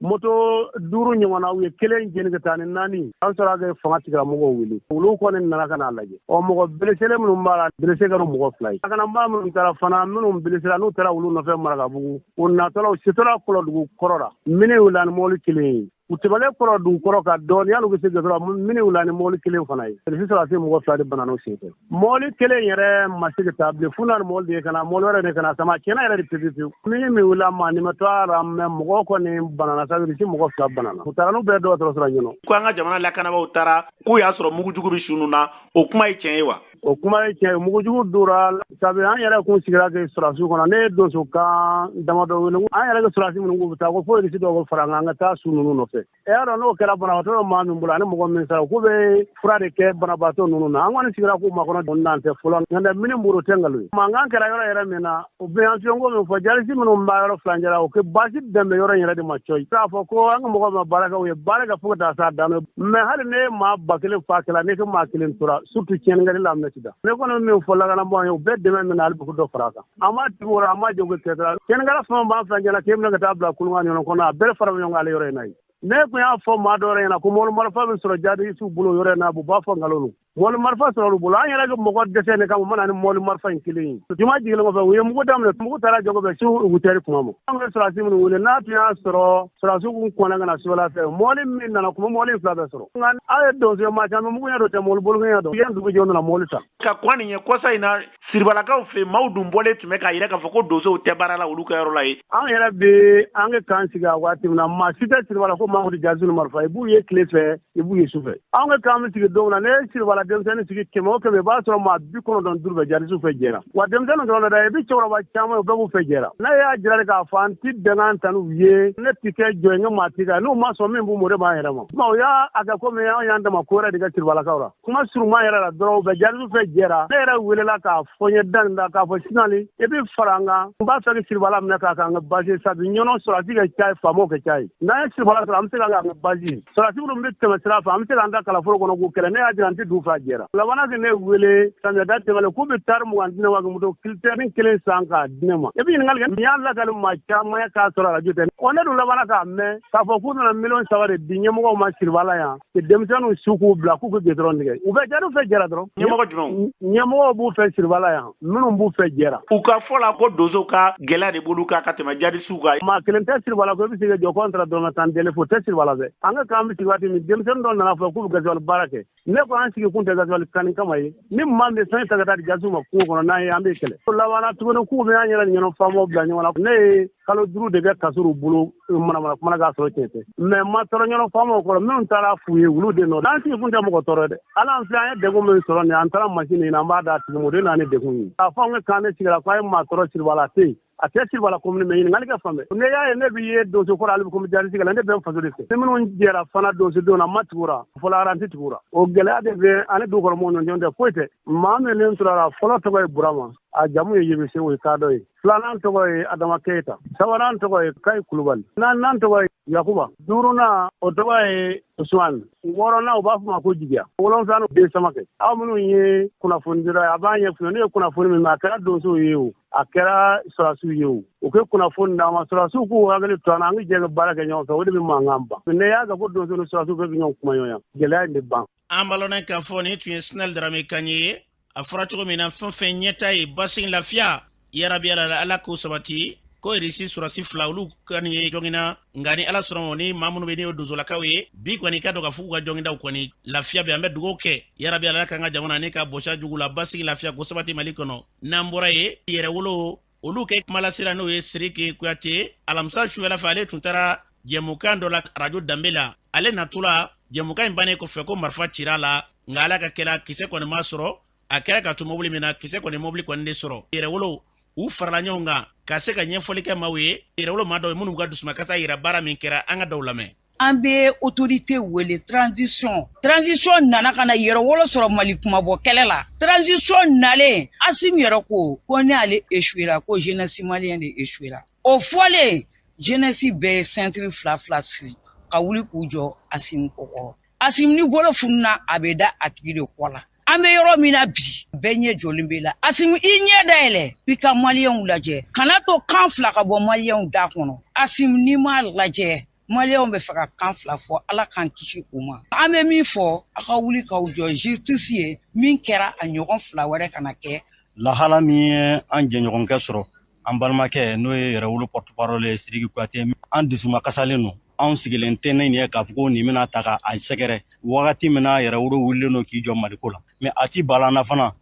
duuru ɲɔgɔn na, u ye kelen jeni ka taa ni naani. An sɔrɔ ka fanga tigilamɔgɔw wele, olu kɔni nana ka n'a lajɛ. Ɔ, mɔgɔ blessélen minnu b'a la, blessé kɛra mɔgɔ 2 ye. Lakanabaa minnu taara fana, minnu blesséra, n'u taara olu nɔfɛ Marakabugu, o natɔla, u setɔla Kɔlɔdugu kɔrɔ la, mine wulila ni mɔbili kelen ye. U tɛmɛlen Kɔlɔdugu kɔrɔ ka dɔɔni, yanni u bɛ se gɛsɔrɔ, mine wulila ni mɔbili kelen fana ye. Polisi sɔrɔdasi mɔgɔ 2 de banana o senfɛ. Mɔbili kelen yɛrɛ ma se ka taa bilen, f'u nana mɔbili de ye ka na mɔbili wɛrɛ de ka na sama. Tiɲɛna yɛrɛ de pewu pewu. Mine min wulila, maa ni ma to a la, mais mɔgɔ kɔni banana sa, Irisi mɔgɔ 2 banana. U taara n'u bɛɛ dɔgɔtɔrɔso la ɲɔnɔ.
Ko an ka jamana lakanabaaw taara k'u y'a sɔrɔ mugujugu bɛ su ninnu na, o kuma ye tiɲɛ ye wa?
O kuma ye tiɲɛ ye, mugujugu dora. Sabu an yɛrɛ kun sigira kɛ sɔrɔdasiw kɔnɔ. Ne ye donso kan damadɔ wele, an yɛrɛ ka sɔrɔdasi minnu k'u bɛ taa ko fo Irisi dɔw ko fara an kan, an ka taa su ninnu nɔfɛ. E y'a dɔn, n'o kɛra banabaatɔ bɛ maa min bolo ani mɔgɔ min sara, k'u bɛ fura de kɛ banabaatɔ ninnu na. An kɔni sigira k'u makɔnɔ, n'an tɛ fɔlɔ nka mine buru tɛ nkalon ye. Mankan kɛra yɔrɔ yɛrɛ min na, o bɛ an fiɲɛko min fɔ, jadisi minnu b'a yɔrɔ furancɛ la, o kɛ baasi bɛn bɛ yɔrɔ in yɛrɛ de ma cɔyi. K'a fɔ ko an ka mɔgɔw ma baara kɛ, u ye baara kɛ fo ka taa s'a dan na, mais hali ne ye maa 1000 fa kɛla, ne ka maa kelen tora, surtout tiɲɛnikɛli la, minɛ sisan. Ne kɔni bɛ min fɔ lakanabaaw ye, u bɛɛ dɛmɛ min na, hali bi ko dɔ fara a kan. An b'a tigi wɔrɔ, an b'a jɔ kɛ kɛtara tiɲɛnikɛla fɛn b'an furancɛ la, k'e minɛ ka taa bila kulunga ɲɔgɔn kɔnɔ, a bɛɛ fara ɲɔgɔn kan ale yɔrɔ in na yen. Ne tun y'a fɔ maa dɔ yɛrɛ ɲɛna ko mɔbili marifa bɛ sɔrɔ jadisiw bolo yɔrɔ in na, u b'a fɔ nkalon don. Mɔbili marifa sɔrɔ olu bolo. An yɛrɛ ka mɔgɔ dɛsɛ ne kama, mana ni mɔbili marifa in kelen ye. Juma jigilen kɔfɛ, u ye mugu daminɛ, mugu taara jɔ bɛ su huit heures kuma ma. An bɛ sɔrɔdasi minnu wele, n'a tun y'a sɔrɔ sɔrɔdasiw kun kɔnna ka na sufɛla fɛ, mɔbili min nana kuma, mɔbili in fila bɛɛ sɔrɔ. Nka aw ye donso ye, maa caman mugu ɲɛ dɔ tɛ, mɔbili bolo ɲɛ dɔn. Yan dugu jɛ, nana mɔbili ta.
Ka kɔn nin ɲɛ kɔsa in na, Siribalakaw fɛ, maaw dun bɔlen tun bɛ k'a yira k'a fɔ ko donsow tɛ baara la olu ka yɔrɔ la yen.
An yɛrɛ bɛ an ka camp sigi a waati min na, maa si tɛ Siribala ko maa tɛ jadisi marifa. I b'u ye tile fɛ, i b'u ye su fɛ. An ka camp bɛ sigi don min na, ne ye Siribala denmisɛnnin sigi 100 o 100, i b'a sɔrɔ maa 95 bɛ jadisiw fɛ jɛra. Wa denmisɛnnin dɔrɔn dɛ, i bɛ cɛkɔrɔba caman ye, u bɛɛ b'u fɛ jɛra. Ne y'a jira de k'a fɔ an ti bɛnkan ta n'u ye, ne ti kɛ jɔn ye, n ka maa ti kɛ n'u ma sɔn min b'u ma, o de b'an yɛrɛ ma. O y'a kɛ komi an y'an dama ko wɛrɛ de kɛ Siribalakaw la. Kuma surunman yɛrɛ la dɔrɔn, u bɛ jadisiw fɛ jɛra. Ne yɛrɛ welela k'a fɔ n ye da nin da k'a fɔ sinali i bɛ fara an kan, n b'a fɛ ka Siribala minɛ k'a k'an ka base, sabu ɲɔnɔ sɔrɔdasi ka ca ye, faamaw ka ca ye. N'an ye Siribala sɔrɔ, an bɛ se k'an ka base ye. Sɔrɔdasi minnu bɛ tɛmɛ sira fɛ, an bɛ se k'an da kalaforo kɔnɔ k'u kɛlɛ. Ne y'a jira n tɛ dugu fɛ a jɛra. Labanna ka ne wele samiyɛda tɛmɛnen k'u bɛ tari 20 di ne ma, ka moto citerne kelen san k'a di ne ma. I bɛ ɲininkali kɛ, nin y'a lakali maa caman ye k'a sɔrɔ arajo tɛ. Ɔ, ne dun labanna k'a mɛn k'a fɔ k'u nana miliyɔn 3 de di ɲɛmɔgɔw ma Siribala yan, denmisɛnninw su k'u bila k'u ka gudɔrɔn tigɛ. U bɛ jadisiw fɛ jɛra dɔrɔn.
Ɲɛmɔgɔ jumɛnw?
Ɲɛmɔgɔw b'u fɛ Siribala yan, minnu b'u fɛ jɛra.
U ka fɔ la ko donsow ka gɛlɛya de b'olu kan ka tɛmɛ jadisiw kan.
Maa kelen tɛ Siribala ko i bɛ se ka jɔ ko an taara dɔrɔmɛ 10 deli fo tɛ Siribala fɛ. An ka camp bɛ sigi waati min, denmisɛnnin dɔ nana fɔ k'u bɛ gasoil baara kɛ. Ne ko an sigi kun tɛ gasoil kanni kama ye. Ni maa min fɛn ta ka taa di jadisiw ma kungo kɔnɔ, n'an ye, an bɛ kɛlɛ. O labanna tuguni k'u bɛ an yɛrɛ ni ɲɔgɔn faamaw bila ɲɔgɔn na. Ne ye kalo 5 de kɛ kaso bolo manamana kuma k'a sɔrɔ tiɲɛ tɛ, mais ma tɔɔrɔ ɲɔgɔn faamaw kɔrɔ. Minnu taara f'u ye, olu de nɔ. An sigi kun tɛ mɔgɔ tɔɔrɔ dɛ. Ala an filɛ, an ye degun min sɔrɔ nin, an taara mansin ɲini, an b'a d'a tigi ma, o de nana ni degun ye. K'a fɔ an ka camp ne sigira ko a ye maa tɔɔrɔ Siribala, a tɛ yen. A tɛ Siribala commune, mais ɲininkali kɛ fan bɛɛ. Ne y'a ye, ne b'i ye donso kɔrɔ, hali bi komi jadisi kɛlɛ, ne bɛ n faso de fɛ. Ni minnu jɛra fana donso don na, ma tugu ra fɔlɔ, aran tɛ tugu ra. O gɛlɛya de bɛ ani dugu kɔrɔ mɔgɔw ɲɔgɔn cɛ, foyi tɛ. Maa min ni tora la, fɔlɔ tɔgɔ ye Burama, a jamu ye Yebese, o ye kadɔ ye. Filanan tɔgɔ ye Adama Keyita, sabanan tɔgɔ ye Kayi Kulubali, naaninan tɔgɔ ye Yakuba, duurunan o tɔgɔ ye Usman, wɔɔrɔnan u b'a fɔ ma ko Jigiya, wolonfilanan den Samakɛ. Aw minnu ye kunnafonidila ye, a b'a ɲɛfɔ ne ye kunnafoni min, a kɛra donsow ye o, a kɛra sɔrɔdasiw ye o, u kɛ kunnafoni d'an ma. Sɔrɔdasiw k'u hakili to an na, an ka jɛ ka baara kɛ ɲɔgɔn fɛ, o de bɛ mankan ban. Ne y'a kɛ ko donso ni sɔrɔdasiw bɛɛ bɛ ɲɔgɔn kumaɲɔgɔnya, gɛlɛya in bɛ ban.
An balɔnɛ k'a fɔ nin tun ye Sinali Darame kan ye. A fɔra cogo min na, fɛn fɛn ɲɛta ye basigi, lafiya, yarabi ala, ala k'o sabati. Ko Irisi sɔrɔsi fila, olu kɔni ye jɔngina, nka ni Ala sɔnna, ni maa minnu bɛ ne ye donsolakaw ye bi kɔni, ka dɔn ka fɔ k'u ka jɔngindaw kɔni lafiya bɛ. An bɛ dugawu kɛ, yarabi ala k'an ka jamana ne ka bɔsa jugu la, basigi, lafiya ko sabati Mali kɔnɔ. N'an bɔra yen, Yɛrɛwolo olu kɛ kumalasela, n'o ye Siriki Kuyate, alamisa sufɛla fɛ, ale tun taara jɛmukan dɔ la arajo Danbe la. Ale natɔla Jɛmukan in bannen kɔfɛ, ko marifa cira a la, nka Ala ka kɛla, kisɛ kɔni ma sɔrɔ. A kɛra ka to mobili min na, kisɛ kɔni mobili kɔni de sɔrɔ. Yɛrɛwolo u farala ɲɔgɔn kan ka se ka ɲɛfɔli kɛ maaw ye. Yɛrɛwolo maa dɔw ye minnu ka dusumakasa yira baara min kɛra, an ka dɔw lamɛn.
An bɛ autorité wele transition. Transition nana ka na yɛrɛwolo sɔrɔ Mali kumabɔ kɛlɛ la. Transition nalen, Assimi yɛrɛ ko ko ne ale échouera, ko jeunesse malien de échouera. O fɔlen, jeunesse bɛɛ ye ceinture fila fila siri ka wuli k'u jɔ Assimi kɔkɔrɔ. Assimi ni bolo fununa, a bɛ da a tigi de kɔ la. An bɛ yɔrɔ min na bi, bɛɛ ɲɛ jɔlen b'i la. Assimi, i ɲɛ dayɛlɛ, i ka maliyɛnw lajɛ, kana to kan fila ka bɔ maliyɛnw da kɔnɔ. Assimi, n'i m'a lajɛ, maliyɛnw bɛ fɛ ka kan fila fɔ, Ala k'an kisi o ma. An bɛ min fɔ, a ka wuli k'aw jɔ justice ye, min kɛra, a ɲɔgɔn fila wɛrɛ kana kɛ.
Lahala min ye an jɛɲɔgɔnkɛ sɔrɔ, an balimakɛ, n'o ye Yɛrɛwolo porte parole ye, Sidiki Kuyate, an dusuma kasalen don. Anw sigilen tɛ ne nin ye k'a fɔ ko nin bɛna ta ka a sɛgɛrɛ wagati min na Yɛrɛwolo wulilen don k'i jɔ Maliko la. Mais a ti bala na fana,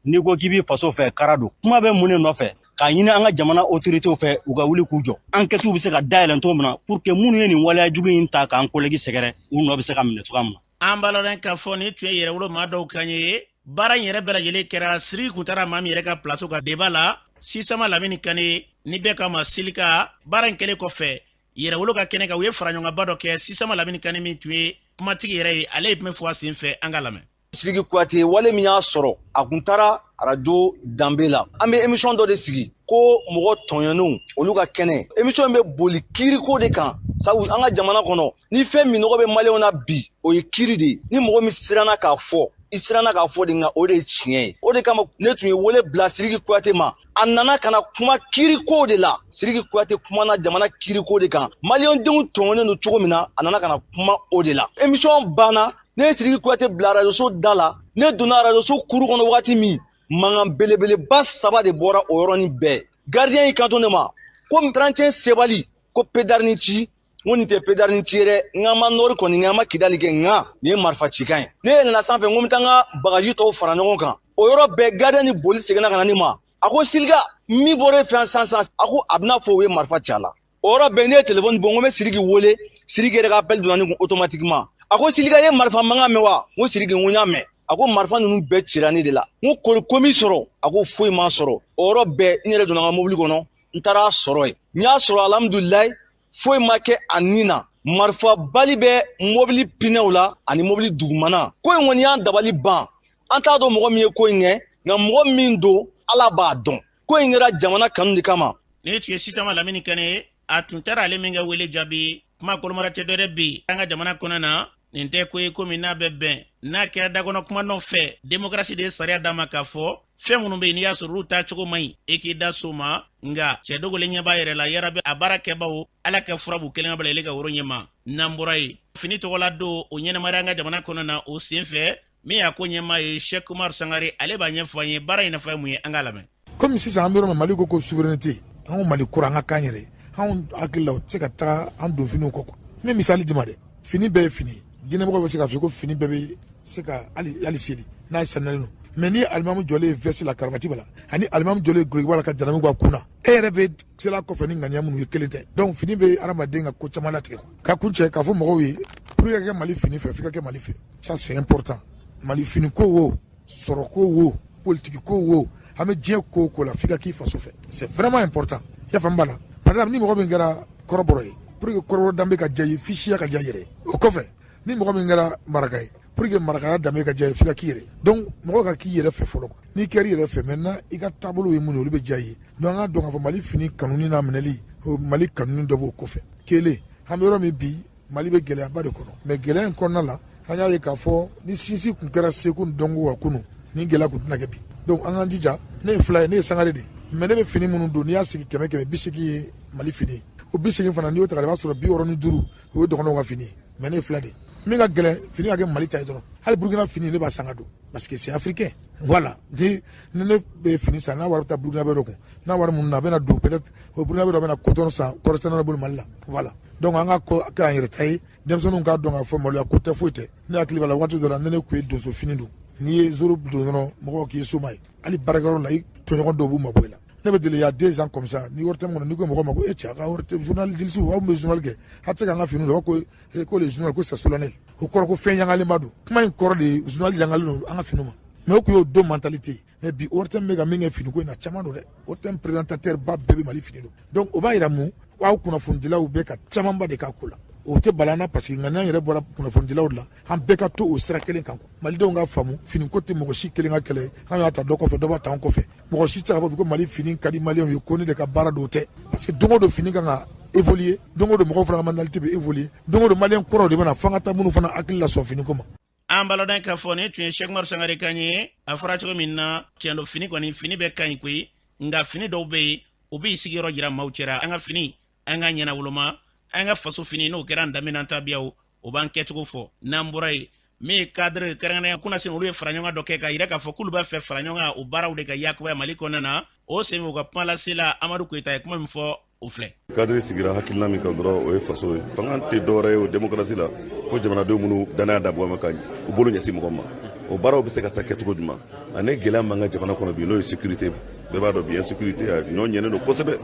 n'i ko k'i b'i faso fɛ, kara don. Kuma bɛ mun de nɔfɛ? K'a ɲini an ka jamana autoritéw fɛ, u ka wuli k'u jɔ, enquête bɛ se ka dayɛlɛn cogo min na, pour que minnu ye nin waleya jugu in ta k'an collègue sɛgɛrɛ, u nɔ bɛ se ka minɛ cogoya min
na. An b'a lɔn k'a fɔ nin tun ye Yɛrɛwolo maa dɔw kan ye. Baara in yɛrɛ bɛɛ lajɛlen kɛra, Siriki kun taara maa min yɛrɛ ka plateau kan débat la, Sisama Lamini Kane ni bɛɛ k'a ma Silika. Baara in kɛlen kɔfɛ Yɛrɛwolo ka kɛnɛ kan, u ye faraɲɔgɔnba dɔ kɛ. Sisama Lamini Kane min tun ye kumatigi yɛrɛ ye, ale ye tun bɛ fɔ a sen fɛ, an ka lamɛn.
Sidiki Kuyate, wale min y'a sɔrɔ, a kun taara arajo Danbe la. An bɛ émission dɔ de sigi ko mɔgɔ tɔɲɔnenw olu ka kɛnɛ. Émission bɛ boli kiiriko de kan, sabu an ka jamana kɔnɔ, ni fɛn min nɔgɔ bɛ maliyɛnw na bi, o ye kiiri de ye. Ni mɔgɔ min siranna k'a fɔ, i siranna k'a fɔ de, nka o de ye tiɲɛ ye. O de kama ne tun ye wele bila Sidiki Kuyate ma. A nana ka na kuma kiiriko de la. Sidiki Kuyate kumana jamana kiiriko de kan, maliyɛndenw tɔɲɔnen don cogo min na, a nana ka na kuma o de la. Émission banna, ne ye Sidiki Kuyate bila arajoso da la. Ne donna arajoso kuru kɔnɔ wagati min, mankan belebeleba saba de bɔra o yɔrɔnin bɛɛ. Gardien y'i kanto ne ma ko 31 sebali, ko pedarini ci. N ko nin tɛ pedarini ci ye dɛ, n k'an ma nɔri kɔni, n k'an ma Kidali kɛ, nka nin ye marifa cikan ye. Ne yɛlɛnna sanfɛ, n ko n bɛ taa n ka bagaji tɔw fara ɲɔgɔn kan. O yɔrɔ bɛɛ, gardien ni boli seginna ka na ne ma. A ko Silika, min bɔra e fɛ yan sisan sisan, a ko a bɛna fɔ u ye marifa ci a la. O yɔrɔ bɛɛ, ne ye telefɔni bɔ, n ko n bɛ Sidiki wele. Sidiki yɛrɛ ka appel donna ne kun automatiquement. A ko Silika, ye marifa mankan mɛn wa? N ko Sidiki, n ko n y'a mɛn. A ko marifa ninnu bɛɛ cira ne de la. N ko kori ko min sɔrɔ? A ko foyi ma sɔrɔ. O yɔrɔ bɛɛ, n yɛrɛ donna n ka mobili kɔnɔ, n taara a sɔrɔ yen. N y'a sɔrɔ, alhamdulilayi, foyi ma kɛ a nin na. Marifa bali bɛ mobili pinɛw la ani mobili dugumana. Ko in kɔni y'an dabali ban. An t'a dɔn mɔgɔ min ye ko in kɛ, nka mɔgɔ min don, Ala b'a dɔn. Ko in kɛra jamana kanu de kama.
Ne tun ye Sisama Lamini Kane ye. A tun taara ale min ka wele jaabi. Kuma kolomara tɛ dɔwɛrɛ bi an ka jamana kɔnɔ na. Nin tɛ ko ye ko min n'a bɛ bɛn n'a kɛra dakɔnɔ kuma nɔfɛ. Demokarasi de ye sariya d'a ma k'a fɔ fɛn minnu bɛ yen, n'i y'a sɔrɔ olu taacogo man ɲi, e k'i da so ma. Nka cɛ dogolen ɲɛ b'a yɛrɛ la. Yarabi, a baara kɛbaw, Ala ka fura b'u kelen ka bila ka woro ɲɛma. N'an bɔra yen, fini tɔgɔla don o ɲɛnamaya an ka jamana kɔnɔ na. O sen fɛ, min y'a ko ɲɛmaa ye, Cheikh Kumar Sangare, ale b'a ɲɛfɔ an ye baara in nafa ye mun ye. An k'a lamɛn.
Komi sisan an bɛ yɔrɔ min, Mali ko ko souveraineté, an ko Mali kura, an ka kan yɛrɛ, anw hakili la, o tɛ se ka taga an don finiw kɔ. N bɛ misali d'i ma dɛ. Fini bɛɛ ye fini ye. Diinɛmɔgɔw bɛ se k'a fɔ ko fini bɛɛ bɛ se ka hali seli n'a sanuyalen don. Mais ni alimamu jɔlen ye veste la, karavati b'a la, ani alimamu jɔlen ye gulokiba la ka jalamu b'a kun na, e yɛrɛ bɛ sela kɔfɛ ni ŋaniya minnu ye, kelen tɛ. Donc fini bɛ hadamaden ka ko caman latigɛ. Ka kun cɛ k'a fɔ mɔgɔw ye, pour que ka kɛ Mali fini fɛ, f'i ka kɛ Mali fɛ. Ça, c'est important. Mali fini ko wo, sɔrɔ ko wo, politiki ko wo, an bɛ diɲɛ ko o ko la, f'i ka k'i faso fɛ. C'est vraiment important. I y'a faamu b'a la. Par exemple, ni mɔgɔ min kɛra kɔrɔbɔrɔ ye, pour que kɔrɔbɔrɔ danbe ka diya i ye, f'i siya ka diya i yɛrɛ. O kɔfɛ, ni mɔgɔ min kɛra maraka ye, pour que marakaya danbe ka diya i ye, f'i ka k'i yɛrɛ. Donc mɔgɔ ka k'i yɛrɛ fɛ fɔlɔ. N'i kɛra i yɛrɛ fɛ, maintenant i ka taabolo ye mun ye, olu bɛ diya i ye. Donc an ka dɔn k'a fɔ Mali fini kanuni n'a minɛli, Mali kanuni dɔ b'o kɔfɛ. Kelen, an bɛ yɔrɔ min bi, Mali bɛ gɛlɛyaba de kɔnɔ. Mais gɛlɛya in kɔnɔna la, an y'a ye k'a fɔ ni sinsin kun kɛra seko ni dɔnko ka kunun, ni gɛlɛya kun tɛna kɛ bi. Donc an k'an jija. Ne ye fila ye, ne ye Sangare de ye, mais ne bɛ fini minnu don, n'i y'a sigi 100 100, 80 ye Mali fini ye. O 80 fana, n'i y'o ta, i b'a sɔrɔ 65, o ye dɔgɔnɔw ka fini ye. Mais ne ye fila de ye. Min ka gɛlɛn, fini ka kɛ Mali ta ye dɔrɔn. Hali Burukina fini, ne b'a san ka don, parce que c'est africain. Voilà. Ni ne bɛ fini san, n'a wari bɛ taa Burukina dɔ kun, n'a wari minnu na, a bɛna don, peut-être o Burukina dɔ bɛna coton san kɔrɔsɛnɛ bolo Mali la. Voilà. Donc an ka kɛ an yɛrɛ ta ye. Denmisɛnninw k'a dɔn k'a fɔ maloya ko tɛ, foyi tɛ. Ne hakili b'a la, waati dɔ la, ne kun ye donso fini don. N'i ye zoro don dɔrɔn, mɔgɔw k'i ye soma ye. Hali baarakɛyɔrɔ la, i tɔɲɔgɔn dɔw b'u mabɔ i la. Ne bɛ deli, il y a 2 ans comme ça, ni wari tɛ min kɔnɔ, n'i ko mɔgɔ ma ko e cɛ, a ka wari tɛ, journaliste, aw bɛ journal kɛ, a tɛ se k'an ka fini don, ko les journal, ko c'est solennel. O kɔrɔ ko fɛn yangalenba don. Kuma in kɔrɔ de ye journal yangalen don an ka finiw ma. Mais o tun y'o don mentalité. Mais bi ORTM bɛ ka min kɛ finiko in na, caman don dɛ. ORTM présentateur ba bɛɛ bɛ Mali fini don. Donc o b'a yira mun, aw kunnafonidilaw bɛ ka camanba de k'a ko la. O tɛ bala an na, parce que ŋaniya yɛrɛ bɔra kunnafonidilaw de la. An bɛɛ ka to o sira kelen kan. Malidenw ka faamu, finiko tɛ mɔgɔ si kelen ka kɛlɛ. An y'a ta dɔ kɔfɛ, dɔ b'a ta an kɔfɛ. Mɔgɔ si tɛ se k'a fɔ ko Mali fini ka di maliyɛnw ye, ko ne de ka baara don, o tɛ. Parce que don o don fini kan ka évoluer, don o don mɔgɔw fana ka mentalité bɛ évoluer, don o don maliyɛn kɔrɔw de bɛna fo an ka taa minnu fana hakili lasɔn finiko ma.
An balɔdɔn k'a fɔ nin tun ye Sɛki Umaru Sangare kan ye. A fɔra cogo min na, tiɲɛ don, fini kɔni, fini bɛɛ ka ɲi koyi, nka fini dɔw bɛ yen, u b'i sigiyɔrɔ jira maaw cɛra. An ka fini, an ka ɲɛnawoloma an ka faso fini, n'o kɛra an danbe n'an tabiyaw, o b'an kɛcogo fɔ. N'an bɔra yen, min ye cadre kɛrɛnkɛrɛnya kunasini, olu ye faraɲɔgɔn dɔ kɛ k'a yira k'a fɔ k'olu b'a fɛ faraɲɔgɔn o baaraw de ka yakubaya Mali kɔnɔna na. O senfɛ, u ka kuma lasela Amadu Koyita ye kuma min fɔ, o filɛ.
Cadre sigira hakilina min kan dɔrɔn, o ye faso ye. Fanga tɛ dɔwɛrɛ ye o démocratie la fo jamanadenw minnu danaya da mɔgɔ ma, ka u bolo ɲɛsin mɔgɔ ma. O baaraw bɛ se ka taa kɛcogo jumɛn ani gɛlɛya m'an ka jamana kɔnɔ bi, n'o ye sécurité. Bɛɛ b'a dɔn bi, insécurité a ɲɔ ɲɛnen don kosɛbɛ.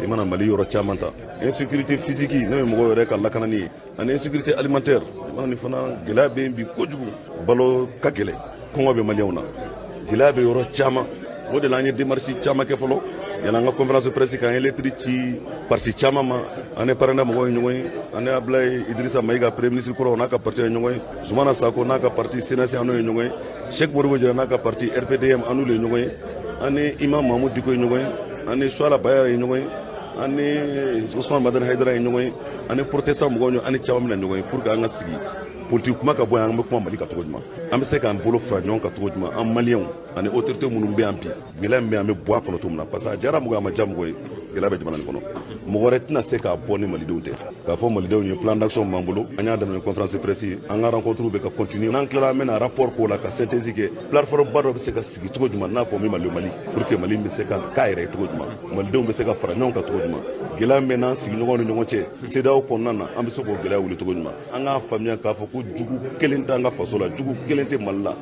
I mana Mali yɔrɔ caman ta, insécurité physique, n'o ye mɔgɔw yɛrɛ ka lakanani ye, ani insécurité alimentaire mana ni fana, gɛlɛya bɛ yen bi kojugu. Balo ka gɛlɛn, kɔngɔ bɛ maliyɛnw na, gɛlɛya bɛ yɔrɔ caman. O de la an ye démarche caman kɛ fɔlɔ yanni an ka conférence presse kan. An ye lettre ci parti caman ma. An ni PARENA mɔgɔw ye ɲɔgɔn ye, an ni Ablaye Idrissa Mayiga, premier ministre kɔrɔ, n'a ka parti ye ɲɔgɔn ye, Zumana Sako n'a ka parti CNSP, an n'o ye ɲɔgɔn ye, Cheikh Modibo Jara n'a ka parti RPDM, an n'olu ye ɲɔgɔn ye, an ni Imam Mahmoud Dicko ye ɲɔgɔn ye, an ni Suala Baya ye ɲɔgɔn ye, an ni Ousmane Madani Haidara ye ɲɔgɔn ye, an ni protestant mɔgɔw, an ni caman bɛna ɲɔgɔn ye pour que an ka sigi politique kuma ka bɔ yan. An bɛ kuma Mali kan cogo jumɛn, an bɛ se k'an bolo fara ɲɔgɔn kan cogo jumɛn, an maliyɛnw ani autorité minnu bɛ yan bi, gɛlɛya min bɛ yan, an bɛ bɔ a kɔnɔ cogo min na. Parce que a diyara mɔgɔ ye, a ma diya mɔgɔ ye, gɛlɛya bɛ jamana nin kɔnɔ. Mɔgɔ wɛrɛ tɛna se k'a bɔ ni malidenw tɛ. K'a fɔ malidenw ye, plan d'action b'an bolo, an y'a daminɛ conférence presse ye, an ka rencontre bɛ ka continuer. N'an tilala, an bɛna rapport k'o la ka synthèse kɛ. Plateforme ba dɔ bɛ se ka sigi cogo jumɛn, n'a fɔ min ma le Mali, pour que Mali bɛ se ka k'a yɛrɛ ye cogo jumɛn, malidenw bɛ se ka fara ɲɔgɔn kan cogo jumɛn, gɛlɛya min bɛ n'an sigiɲɔgɔnw ni ɲɔgɔn cɛ CEDEAO kɔnɔna na, an bɛ se k'o gɛlɛya wuli cogo jumɛn. An k'a faamuya k'a fɔ ko jugu kelen t'an ka faso la, jugu kelen tɛ Mali la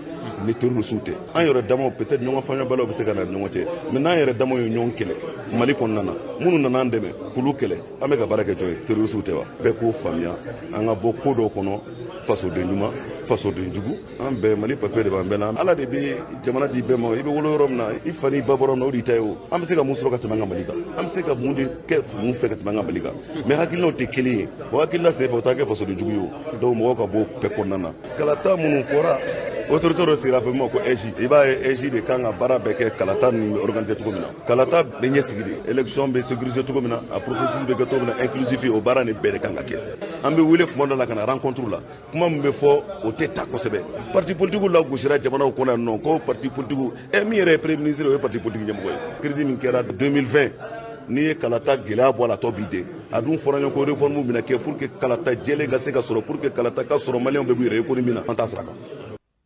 ni terroriste tɛ. An yɛrɛ damaw, peut-être ɲɔgɔn faamuyabaliyaw bɛ se ka na ni ɲɔgɔn cɛ, mais n'an yɛrɛ damaw ye ɲɔgɔn kɛlɛ Mali kɔnɔna na, minnu nana an dɛmɛ k'olu kɛlɛ, an bɛ ka baara kɛ jɔn ye? Terroriste tɛ wa? Bɛɛ k'o faamuya, an ka bɔ ko dɔw kɔnɔ, fasoden ɲuman, fasoden jugu, an bɛɛ Mali papier de b'an bɛɛ la. Ala de bɛ jamana di bɛɛ ma. I bɛ wolo yɔrɔ min na, i fa n'i ba bɔra min na, o de y'i ta ye. O an bɛ se ka mun sɔrɔ ka tɛmɛ an ka Mali kan? An bɛ se ka mun de kɛ mun fɛ ka tɛmɛ an ka Mali kan? Mais hakilinaw tɛ kelen ye. O hakilina senfɛ, o t'a kɛ fasoden jugu ye. O donc mɔgɔw ka bɔ bɛɛ kɔnɔna na. Kalata minnu fɔra, autorité dɔ sigira fɛ min ma ko AIGE. I b'a ye, AIGE de kan ka baara bɛɛ kɛ. Kalata ninnu bɛ organiser cogo min na, kalata bɛ ɲɛsigi de, élection bɛ sécuriser cogo min na, a processus bɛ kɛ cogo min na inclusif, o baara nin bɛɛ de kan ka kɛ. An bɛ wele kuma dɔ la ka na rencontre la, kuma min bɛ fɔ, o tɛ ta kosɛbɛ. Parti politique lagosira jamanaw kɔnɔ yan nɔ, ko parti politique min yɛrɛ ye premier ministre, o ye parti politique ɲɛmɔgɔ ye. Crise min kɛra 2020, n'i ye kalata gɛlɛya bɔ a la, tɔ b'i den. A dun fɔra ɲɔgɔn ko réforme bɛna kɛ pour que kalata jɛlen ka se ka sɔrɔ, pour que kalata ka sɔrɔ, maliyɛnw bɛɛ b'u yɛrɛ ye ko ni min na, an t'a sira kan.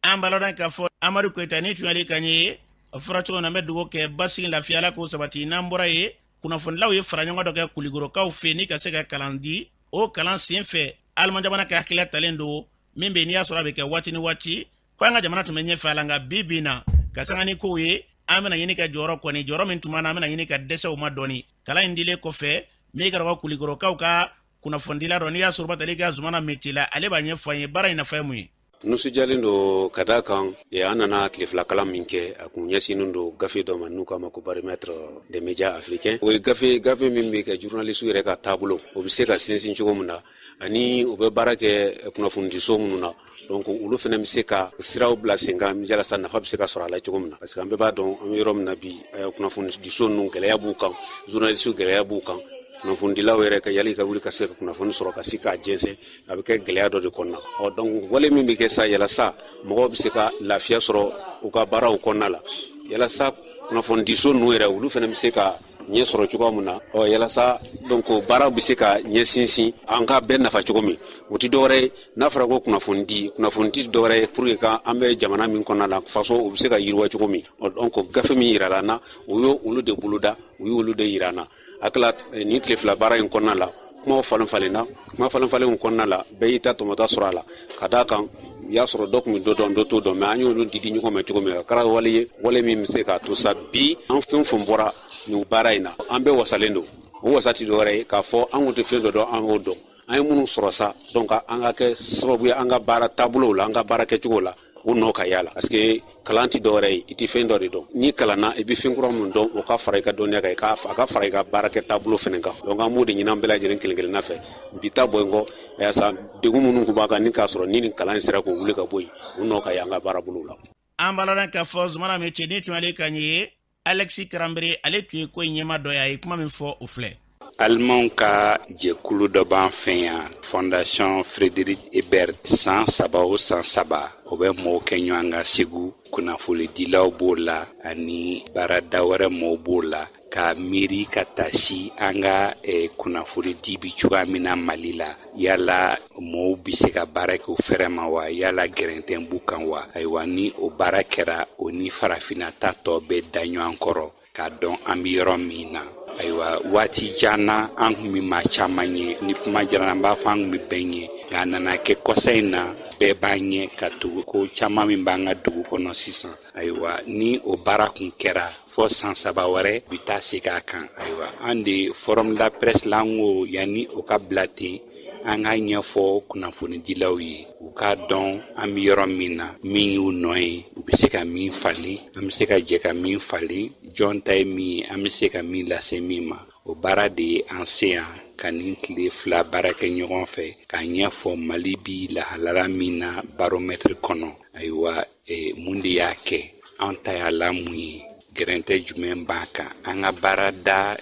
An balɔdɔn k'a fɔ Amadu Koyita ni tun y'ale kan ye. A fɔra cogo min na, an bɛ dugawu kɛ, basigi, lafiya, Ala k'o sabati. N'an bɔra yen, kunnafonilaw ye fara ɲɔgɔn dɔ kɛ Kulikɔrɔkaw fɛ ni ka se ka kalan di. O kalan sen fɛ, Aliman jamana ka hakilila talen don min bɛ yen, n'i y'a sɔrɔ a bɛ kɛ waati ni waati, ko an ka jamana tun bɛ ɲɛfɛ a la, nka bi bi in na, ka sanga ni kow ye, an bɛna ɲini ka jɔyɔrɔ kɔni, jɔyɔrɔ min tun b'an na, an bɛna ɲini ka dɛsɛ o ma dɔɔni. Kalan in dilen kɔfɛ, min kɛra ka Kulikɔrɔkaw ka kunnafonidila dɔ, n'i y'a sɔrɔ batali ka Zumana Metila, ale b'a ɲɛfɔ an ye baara in nafa ye mun ye.
Nisɔndiyalen don ka d'a kan an nana tile fila kalan min kɛ, a kun ɲɛsinnen don gafe dɔ ma n'u k'a ma ko baromètre des médias africains. O ye gafe min bɛ kɛ journaliste yɛrɛ ka taabolo, o bɛ se ka sinsin cogo min na, ani u bɛ baara kɛ kunnafonidiso minnu na, donc olu fana bɛ se ka siraw bila sen kan yalasa nafa bɛ se ka sɔrɔ a la cogo min na. Parce que an bɛɛ b'a dɔn an bɛ yɔrɔ min na bi, kunnafonidiso ninnu gɛlɛya b'u kan, journaliste gɛlɛya b'u kan, kunnafonidilaw yɛrɛ ka yali ka wuli ka se ka kunnafoni sɔrɔ ka se k'a jɛnsɛn, a bɛ kɛ gɛlɛya dɔ de kɔnɔna. Ɔ donc wale min bɛ kɛ sa yalasa mɔgɔw bɛ se ka lafiya sɔrɔ u ka baaraw kɔnɔna la, yalasa kunnafonidiso ninnu yɛrɛ olu fana bɛ se ka ɲɛ sɔrɔ cogoya min na, ɔ yalasa donc baaraw bɛ se ka ɲɛ sinsin an ka bɛɛ nafa cogo min. O tɛ dɔwɛrɛ ye, n'a fɔra ko kunnafoni tɛ dɔwɛrɛ ye pour que ka an bɛ jamana min kɔnɔna la, faso o bɛ se ka yiriwa cogo min. Ɔ donc gafe min yirala an na, o y'o olu de boloda, u y'olu de yira an na. Hakili nin tile fila baara in kɔnɔna la, kumaw falen falenna, kuma falen falenw kɔnɔna la, bɛɛ y'i ta tɔmɔta sɔrɔ a la. Ka d'a kan u y'a sɔrɔ dɔ tun bɛ dɔ dɔn, dɔ t'o dɔn, mais an y'olu di ɲɔgɔn ma cogo min, a kɛra wale ye, wale min bɛ se k'a to sa bi an fɛn o fɛn bɔra nin baara in na, an bɛɛ wasalen don. O wasa tɛ dɔwɛrɛ ye k'a fɔ an kun tɛ fɛn dɔ dɔn, an y'o dɔn. An ye minnu sɔrɔ sa, donc an ka kɛ sababu ye an ka baara taabolow la, an ka baara kɛcogo la, o nɔ ka y'a la, parce que kalan tɛ dɔwɛrɛ ye, i tɛ fɛn dɔ de dɔn. N'i kalanna, i bɛ fɛn kura min dɔn, o ka fara i ka dɔnniya kan, a ka fara i ka baarakɛ taabolo fɛnɛ kan. Donc an b'o de ɲini an bɛɛ lajɛlen kelen kelenna fɛ. Bi ta bɔ n kɔ yaasa degun minnu tun b'a kan, ni k'a sɔrɔ ni nin kalan in sera k'o wuli ka bɔ yen, o nɔ ka y'an ka baarabolow la.
An b'a lɔn k'a fɔ Zumana Mece ni tun y'ale kan ye, Alexis Karanbere, ale tun ye ko in ɲɛma dɔ ye. A ye kuma min fɔ, o filɛ.
Alimanw ka jɛkulu dɔ b'an fɛ yan, Fondation Frédéric Ebert. San 3 o san 3, o bɛ mɔgɔw kɛ ɲɔgɔn kan Segu. Kunnafonidilaw b'o la ani baarada wɛrɛ mɔgɔw b'o la, ka miiri ka taasi an ka kunnafonidi bi cogoya min na Mali la. Yala mɔgɔw bɛ se ka baara kɛ u fɛrɛ ma wa? Yala gɛrɛntɛn b'u kan wa? Ayiwa, ni o baara kɛra, o ni farafinna ta tɔ bɛ da ɲɔgɔn kɔrɔ k'a dɔn an bɛ yɔrɔ min na. Ayiwa, waati jan na, an tun bɛ maa caman ɲɛ. Ni kuma diyara, an b'a fɔ an tun bɛ bɛɛ ɲɛ, nka a nana kɛ kɔsa in na, bɛɛ b'an ɲɛ ka tugu ko caman min b'an ka dugu kɔnɔ sisan. Ayiwa, ni o baara kun kɛra fɔ san 3 wɛrɛ, bi taa segin a kan. Ayiwa, an de Forum de la Presse la, an ko yanni o ka bila ten, an k'a ɲɛfɔ kunnafonidilaw ye, u k'a dɔn an bɛ yɔrɔ min na, min y'u nɔ ye, u bɛ se ka min falen, an bɛ se ka jɛ ka min falen, jɔn ta ye min ye, an bɛ se ka min lase min ma. O baara de ye an se yan ka nin tile 2 baara kɛ ɲɔgɔn fɛ, k'a ɲɛfɔ Mali bi lahalaya min na baromɛtiri kɔnɔ. Ayiwa, mun de y'a kɛ, an ta y'a la mun ye, gɛrɛntɛ jumɛn b'a kan, an ka baarada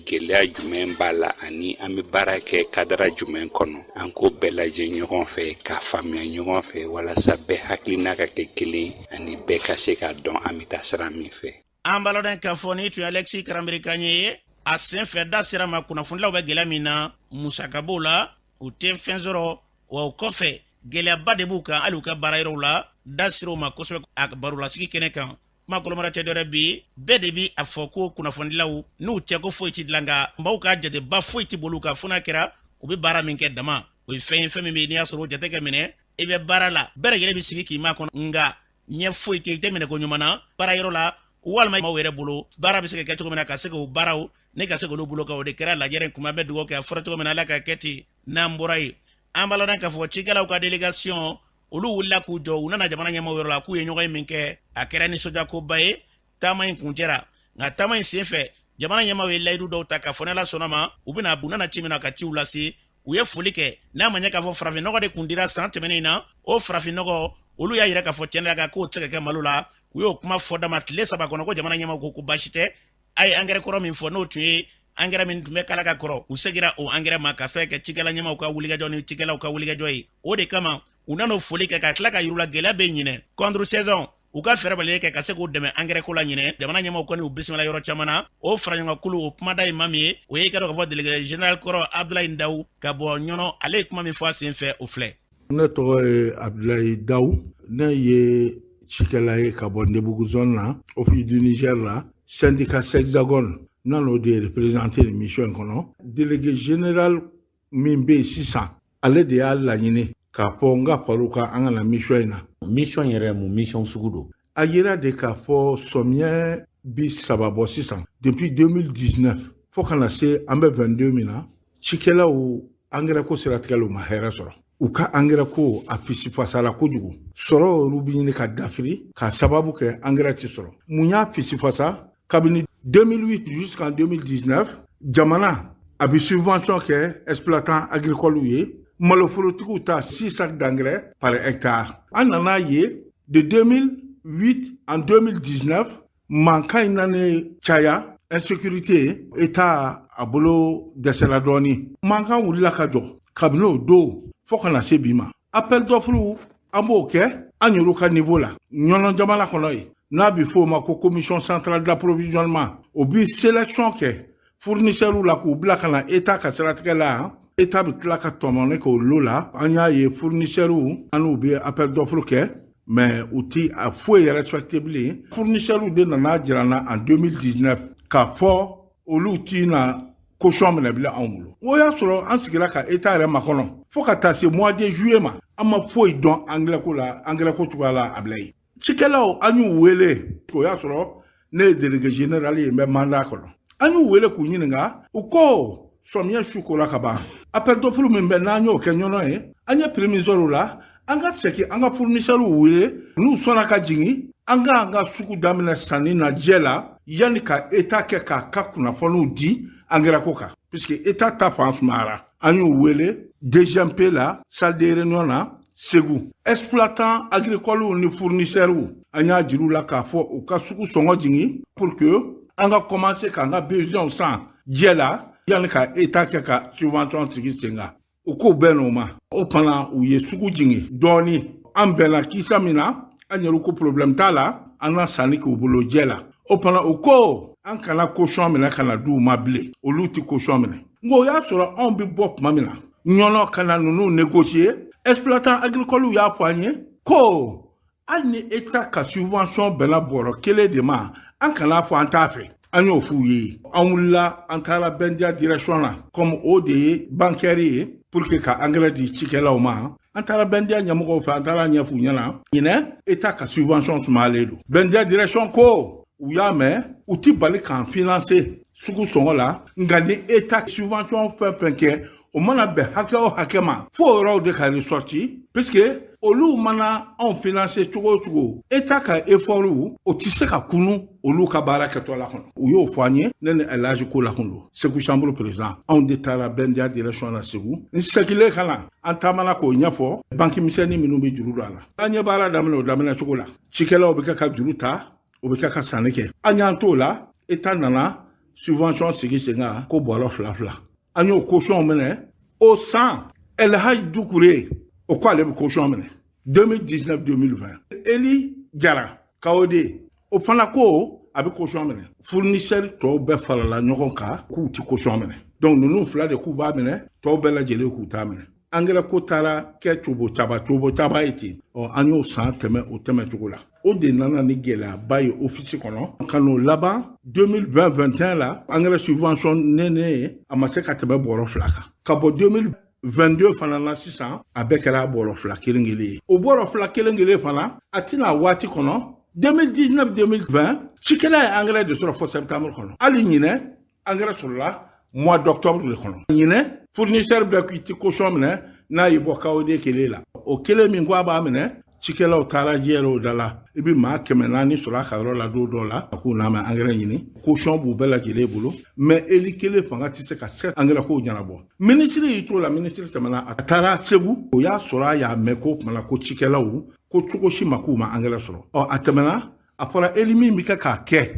gɛlɛya jumɛn b'a la, ani an bɛ baara kɛ kadara jumɛn kɔnɔ. An k'o bɛɛ lajɛ ɲɔgɔn fɛ, k'a faamuya ɲɔgɔn fɛ, walasa bɛɛ hakilina ka kɛ kelen ani bɛɛ ka se k'a dɔn an bɛ taa sira min fɛ.
An b'a lɔn k'a fɔ ni tun ye Alexis Karanbere kan ye. A sen fɛ, da sera ma kunnafonilaw bɛ gɛlɛya min na, musaka b'o la, u tɛ fɛn sɔrɔ, wa o kɔfɛ gɛlɛyaba de b'u kan hali u ka baara yɔrɔw la. Da sera o ma kosɛbɛ a barolasigi kɛnɛ kan. Kuma kolomara tɛ dɔwɛrɛ, bi bɛɛ de bi a fɔ ko kunnafonidilaw n'u tɛ ko foyi ti dilan, nka maaw ka jateba foyi ti boli u kan fo n'a kɛra u bɛ baara min kɛ dama. O ye fɛn ye, fɛn min bɛ yen, n'i y'a sɔrɔ o jate kɛ minɛ, i bɛ baara la, bɛɛ lajɛlen bɛ sigi k'i makɔnɔ, nka ɲɛ foyi tɛ, i tɛ minɛ ko ɲuman na baara yɔrɔ la walima maaw yɛrɛ bolo. Baara bɛ se ka kɛ cogo min na ka se k'o baaraw ne ka se k'olu bolo kan, o de kɛra lajɛrɛ in kuma. Bɛ dugawu kɛ, a fɔra cogo min na, Ala ka kɛ ten. N'an bɔra yen, an b'a lɔn k'a fɔ cikɛlaw ka délégation, olu wulila k'u jɔ, u nana jamana ɲɛmaaw yɔrɔ la k'u ye ɲɔgɔn ye min kɛ, a kɛra nisɔndiyakoba ye. Taama in kuncɛra, nka taama in senfɛ, jamana ɲɛmaaw ye layidu dɔw ta k'a fɔ n'Ala sɔnna ma, u bɛna, u nana ci min na, ka ciw lase. U ye foli kɛ n'a ma ɲɛ k'a fɔ farafinnɔgɔ de kun dira san tɛmɛnen na. O farafinnɔgɔ, olu y'a yira k'a fɔ tiɲɛ la k'o tɛ se ka kɛ malo la. U y'o kuma fɔ dama tile 3 kɔnɔ ko jamana ɲɛmaaw ko ko baasi tɛ. A ye angɛrɛ kɔrɔ min fɔ, n'o tun ye angɛrɛ min tun bɛ kala ka kɔrɔ, u segira o angɛrɛ ma ka fɛn kɛ cikɛla ɲɛmaaw ka wulikajɔ ni cikɛlaw ka wulikajɔ ye. O de kama u nan'o foli kɛ ka tila ka yir'u la gɛlɛya bɛ ɲinɛ contre saison, u ka fɛɛrɛ balilen kɛ ka se k'u dɛmɛ angɛrɛ ko la ɲinɛ. Jamana ɲɛmaaw kɔni u bisimila yɔrɔ caman na. O faraɲɔgɔnkulu, o kumada ye maa min ye, o ye i ka dɔn k'a fɔ délégué général kɔrɔ Abdoulaye Daw ka bɔ Ɲɔnɔ. Ale ye kuma min fɔ a sen fɛ, o filɛ.
Ne tɔgɔ ye Abdoulaye Daw, ne ye cikɛla ye ka bɔ Ndebugu zone na, Office du Niger la, syndicat Sexagone, n n'o de représenté nin mission in kɔnɔ. Délégué général min bɛ yen sisan, ale de y'a laɲini k'a fɔ n ka far'u kan, an ka na mission in na.
Mission yɛrɛ, mun mission sugu don?
A yira de k'a fɔ sɔmiyɛ bi 3 bɔ sisan, depuis 2019 fo ka na se an bɛ 22 min na, cikɛlaw angɛrɛ ko siratigɛ la, u ma hɛrɛ sɔrɔ. U ka angɛrɛ ko a fisifasara kojugu, sɔrɔ olu bɛ ɲini ka dafiri k'a sababu kɛ angɛrɛ tɛ sɔrɔ. Mun y'a fisifasa? Kabini 2008 jusqu'en 2019, jamana a bɛ subvention kɛ exploitant agricole ye, maloforotigiw ta 6 sacs d'engrais par hectare. An nana ye de 2008 en 2019, mankan in nana caya, insécurité, État a bolo dɛsɛla dɔɔni, mankan wulila ka jɔ. Kabini o don fo ka na se bi ma, appel d'offre an b'o kɛ an yɛrɛ ka niveau la Ɲɔnɔ jamana kɔnɔ yen, n'a bɛ f'o ma ko Commission centrale d'approvisionnement. O bi sélection kɛ fournisseurs la k'u bila ka na État ka siratigɛ la yan. État bɛ tila ka tɔmɔni k'o lo la. An y'a ye, fournisseurs, an n'u bɛ appel d'offre kɛ, mais u ti a foyi respecté bilen. Fournisseurs de nana jira n na en 2019 k'a fɔ olu ti na caution minɛ bilen anw bolo. O y'a sɔrɔ an sigira ka État yɛrɛ makɔnɔ fo ka taa se mois de juillet ma, an ma foyi dɔn angɛrɛ ko la, angɛrɛ ko cogoya la a bila yen. Cikɛlaw, an y'u wele, o y'a sɔrɔ ne ye délégué général ye, n bɛ mandat kɔnɔ. An y'u wele k'u ɲininka, u ko Sɔmiya su kola ka ban, appel d'offre min bɛ n'an y'o kɛ Ɲɔnɔ ye, an ye prix min sɔrɔ o la, an ka segin an ka fournisseurs wele, n'u sɔnna ka jigin, an k'an ka sugu daminɛ sanni na jɛ la, yanni ka État kɛ k'a ka kunnafoniw di angɛrɛ ko kan, puisque État ta fan sumayara. An y'u wele DGMP la, salle de réunion na Segu. Exploitant agricole ni fournisseurs, an y'a jir'u la k'a fɔ u ka sugu sɔngɔ jigin pour que an ka commencer k'an ka besoin san jɛ la, yanni ka État kɛ ka subvention sigi sen kan. U k'o bɛn n'o ma. O fana, u ye sugu jigin dɔɔni. An bɛnna kisa min na, an yɛrɛ ko problème t'a la, an na sanni k'u bolo jɛ la. O fana, u ko an kana caution minɛ ka na d'u ma bilen, olu ti caution minɛ. Nka o y'a sɔrɔ anw bɛ bɔ tuma min na Ɲɔnɔ ka na ninnu négocier, exploitant agricole y'a fɔ an ye ko hali ni État ka subvention bɛnna bɔrɔ kelen de ma, an kana fɔ an t'a fɛ. An y'o f'u ye. An wulila, an taara Bɛndiya direction na, comme o de ye bancaire ye pour que ka engrais di cikɛlaw ma. An taara Bɛndiya ɲɛmɔgɔw fɛ, an taara ɲɛf'u ɲɛna ɲinɛ État ka subvention sumayalen don. Bɛndiya direction ko u y'a mɛn, u ti bali k'an financer sugu sɔngɔ la, nka ni État subvention fɛn fɛn kɛ, o mana bɛn hakɛ o hakɛ ma, fo o yɔrɔw de ka ressorti, puisque olu mana anw financer cogo o cogo, État ka effort o tɛ se ka kunu olu ka baara kɛtɔ la kɔnɔ. U y'o fɔ an ye. Ne ni Elhaji ko la kun don, Segu chambre président, anw de taara Bɛndiya direction na Segu. N segilen ka na, an taamana k'o ɲɛfɔ banque misɛnnin minnu bɛ juru don a la. An ye baara daminɛ o daminɛ cogo la, cikɛlaw bɛ kɛ ka juru ta, o bɛ kɛ ka sanni kɛ. An y'an t'o la, État nana subvention sigi sen kan ko bɔrɔ fila fila. An y'o caution minɛ o san. Elhaji Dukure, o ko ale bɛ caution minɛ 2019 2020. Eli Jara Kawode, o fana ko a bɛ caution minɛ. Fournisseur tɔw bɛɛ farala ɲɔgɔn kan k'u ti caution minɛ. Donc ninnu fila de k'u b'a minɛ, tɔw bɛɛ lajɛlen k'u t'a minɛ. Angɛrɛ ko taara kɛ cobo caba cobo caba ye ten. Ɔ, an y'o san tɛmɛ o tɛmɛ cogo la. O de nana ni gɛlɛyaba ye office kɔnɔ ka n'o laban 2020 21 la. Angɛrɛ subvention nene ye, a ma se ka tɛmɛ bɔrɔ fila kan. Ka bɔ 2022 fana na sisan, a bɛɛ kɛra bɔrɔ fila kelen kelen ye. O bɔrɔ fila kelen kelen fana, a tɛna waati kɔnɔ. 2019 2020, cikɛla ye angɛrɛ de sɔrɔ fo septembre kɔnɔ. Hali ɲinɛ, angɛrɛ sɔrɔla mois d'octobre de kɔnɔ. Ɲinɛ, fournisseur bɛɛ k'i ti caution minɛ n'a y'i bɔ KOD kelen la. O kelen min ko a b'a minɛ, cikɛlaw taara jɛrɛ o da la. I bɛ maa 400 sɔrɔ a ka yɔrɔ la don dɔw la, a k'u n'a ma angɛrɛ ɲini. Caution b'u bɛɛ lajɛlen bolo, mais eli kelen fanga tɛ se ka se angɛrɛ kow ɲɛnabɔ. Minisiri y'i t'o la, minisiri tɛmɛna, a taara Segu. O y'a sɔrɔ a y'a mɛn ko kumana ko cikɛlaw ko cogo si ma k'u ma angɛrɛ sɔrɔ. Ɔ, a tɛmɛna, a fɔra eli min bɛ kɛ k'a kɛ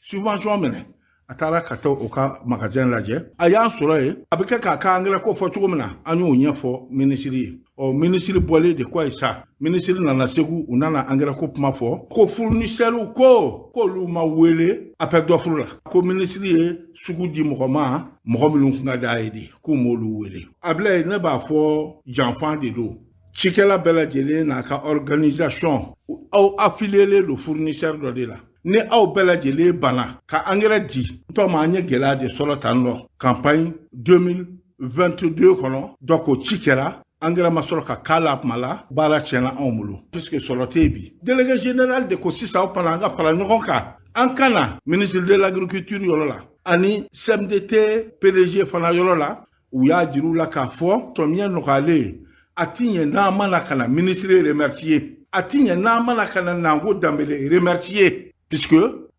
subvention minɛ, a taara ka taa o ka magasin lajɛ. A y'an sɔrɔ yen, a bɛ kɛ k'a ka angɛrɛ ko fɔ cogo min na, an y'o ɲɛfɔ minisiri ye. Ɔ, minisiri bɔlen de kɔ ye sa, minisiri nana Segu, u nana angɛrɛ ko kuma fɔ ko fournisseur ko k'olu ma wele appel d'offre la, ko minisiri ye sugu di mɔgɔ ma, mɔgɔ minnu kun ka d'a ye de, k'u m'olu wele. Abilaye, ne b'a fɔ janfan de don. Cikɛla bɛɛ lajɛlen n'a ka organisation, aw affiliélen don fournisseur dɔ de la. Ni aw bɛɛ lajɛlen banna ka angɛrɛ di tɔ ma, an ye gɛlɛya de sɔrɔ tan nɔ campagne 2022 kɔnɔ. Donc o ci kɛra, angɛrɛ ma sɔrɔ ka k'a la kuma la, baara tiɲɛna anw bolo, puisque sɔrɔ tɛ yen bi. Délégué général de ko sisan o fana, an ka fara ɲɔgɔn kan, an ka na ministre de l'Agriculture yɔrɔ la ani CMDT PDG fana yɔrɔ la. U y'a jir'u la k'a fɔ sɔmiya nɔgɔyalen, a ti ɲɛ n'an mana ka na ministre remercier, a ti ɲɛ n'an mana ka na Nango Danbele remercier, puisque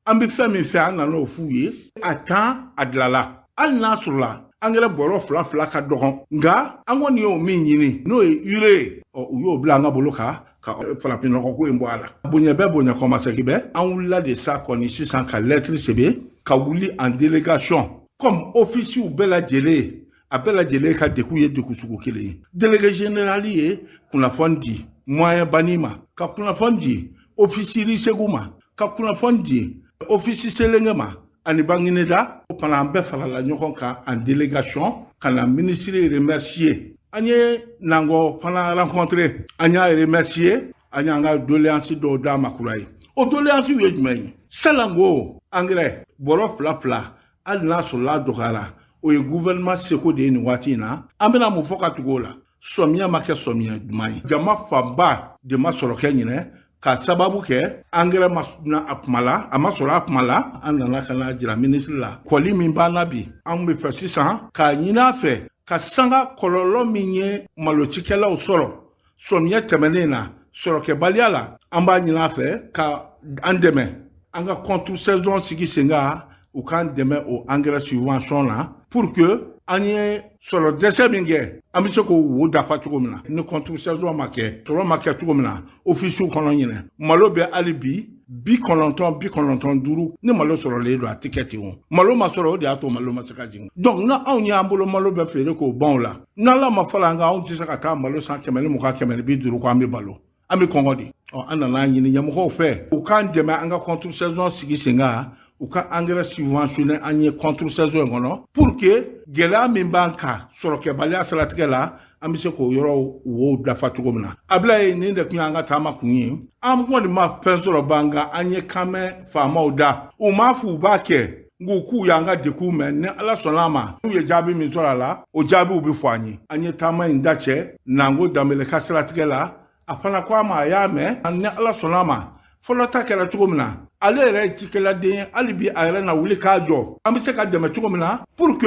an bɛ fɛn min fɛ, an nan'o f'u ye. A tan a dilala, hali n'a sɔrɔla angɛrɛ bɔrɔ fila fila ka dɔgɔn, nka an kɔni y'o min ɲini, n'o ye urée ye, ɔ, u y'o bila an ka bolo kan ka farafinnɔgɔ ko in bɔ a la. Bonya bɛɛ, bonya kɔmasegin bɛɛ. An wulila de sa kɔni sisan ka lettre sɛbɛn ka wuli en délégation, comme officiers bɛɛ lajɛlen, a bɛɛ lajɛlen ka degun ye degun sugu kelen ye. Délégué général ye kunnafoni di moyen bani ma, ka kunnafoni di officier Segu ma, ka kunnafoni di office Selenge ma ani Bangineda. O fana, an bɛɛ farala ɲɔgɔn kan en délégation ka na ministre remercier. An ye Nangɔ fana rencontré, an y'a remercier, an y'an ka doléance dɔw d'a ma kura ye. O doléance ye jumɛn ye? Salango engrais bɔrɔ fila fila, hali n'a sɔrɔla a dɔgɔyara, o ye gouvernement seko de ye nin waati in na. An bɛna mun fɔ ka tugu o la? Sɔmiya ma kɛ sɔmiya duman ye, jama fanba de ma sɔrɔ kɛ ɲinɛ. Ka sababu kɛ angɛrɛ ma na a kuma la, a ma sɔrɔ a kuma la. An nana ka na jira minisiri la kɔli min b'an na bi. An bɛ fɛ sisan k'a ɲini a fɛ ka sanga kɔlɔlɔ min ye malocikɛlaw sɔrɔ sɔmiyɛ tɛmɛnen na sɔrɔkɛbaliya la. An b'a ɲini a fɛ ka an dɛmɛ an ka contre saison sigi sen kan, u k'an dɛmɛ o engrais subvention na pour que an ye sɔrɔ dɛsɛ min kɛ, an bɛ se k'o wo dafa cogo min na. Ni contre saison ma kɛ, sɔrɔ ma kɛ cogo min na ofisiw kɔnɔ ɲinɛ, malo bɛ hali bi 90, 95. Ni malo sɔrɔlen don, a tɛ kɛ ten. O malo ma sɔrɔ, o de y'a to malo ma se ka jigin. Donc na anw y'an bolo malo bɛɛ feere k'o ban o la, n'Ala ma fala an kan, anw tɛ se ka taa malo san 120, 150 ko an bɛ balo, an bɛ kɔngɔ de. Ɔ, an nana ɲini ɲɛmɔgɔw fɛ u k'an dɛmɛ an ka contre saison sigi sen kan, u ka engrais subventionné an ye contre saison in kɔnɔ pour que gɛlɛya min b'an kan sɔrɔkɛbaliya siratigɛ la, an bɛ se k'o yɔrɔw wow dafa cogo min na. Abilaye, nin de tun y'an ka taama kun ye. An kɔni ma fɛn sɔrɔ ban, nka an ye kan mɛn faamaw da, u m'a fɔ u b'a kɛ, nk'u k'u y'an ka degun mɛn. Ni Ala sɔnna a ma, n'u ye jaabi min sɔrɔ a la, o jaabiw bɛ fɔ an ye. An ye taama in dacɛ Nango Danbele ka siratigɛ la. A fana ko a ma, a y'a mɛn. Ni Ala sɔnna a ma, fɔlɔ ta kɛra cogo min na, ale yɛrɛ ye cikɛladen ye, hali bi a yɛrɛ na wuli k'a jɔ, an bɛ se ka dɛmɛ cogo min na pour que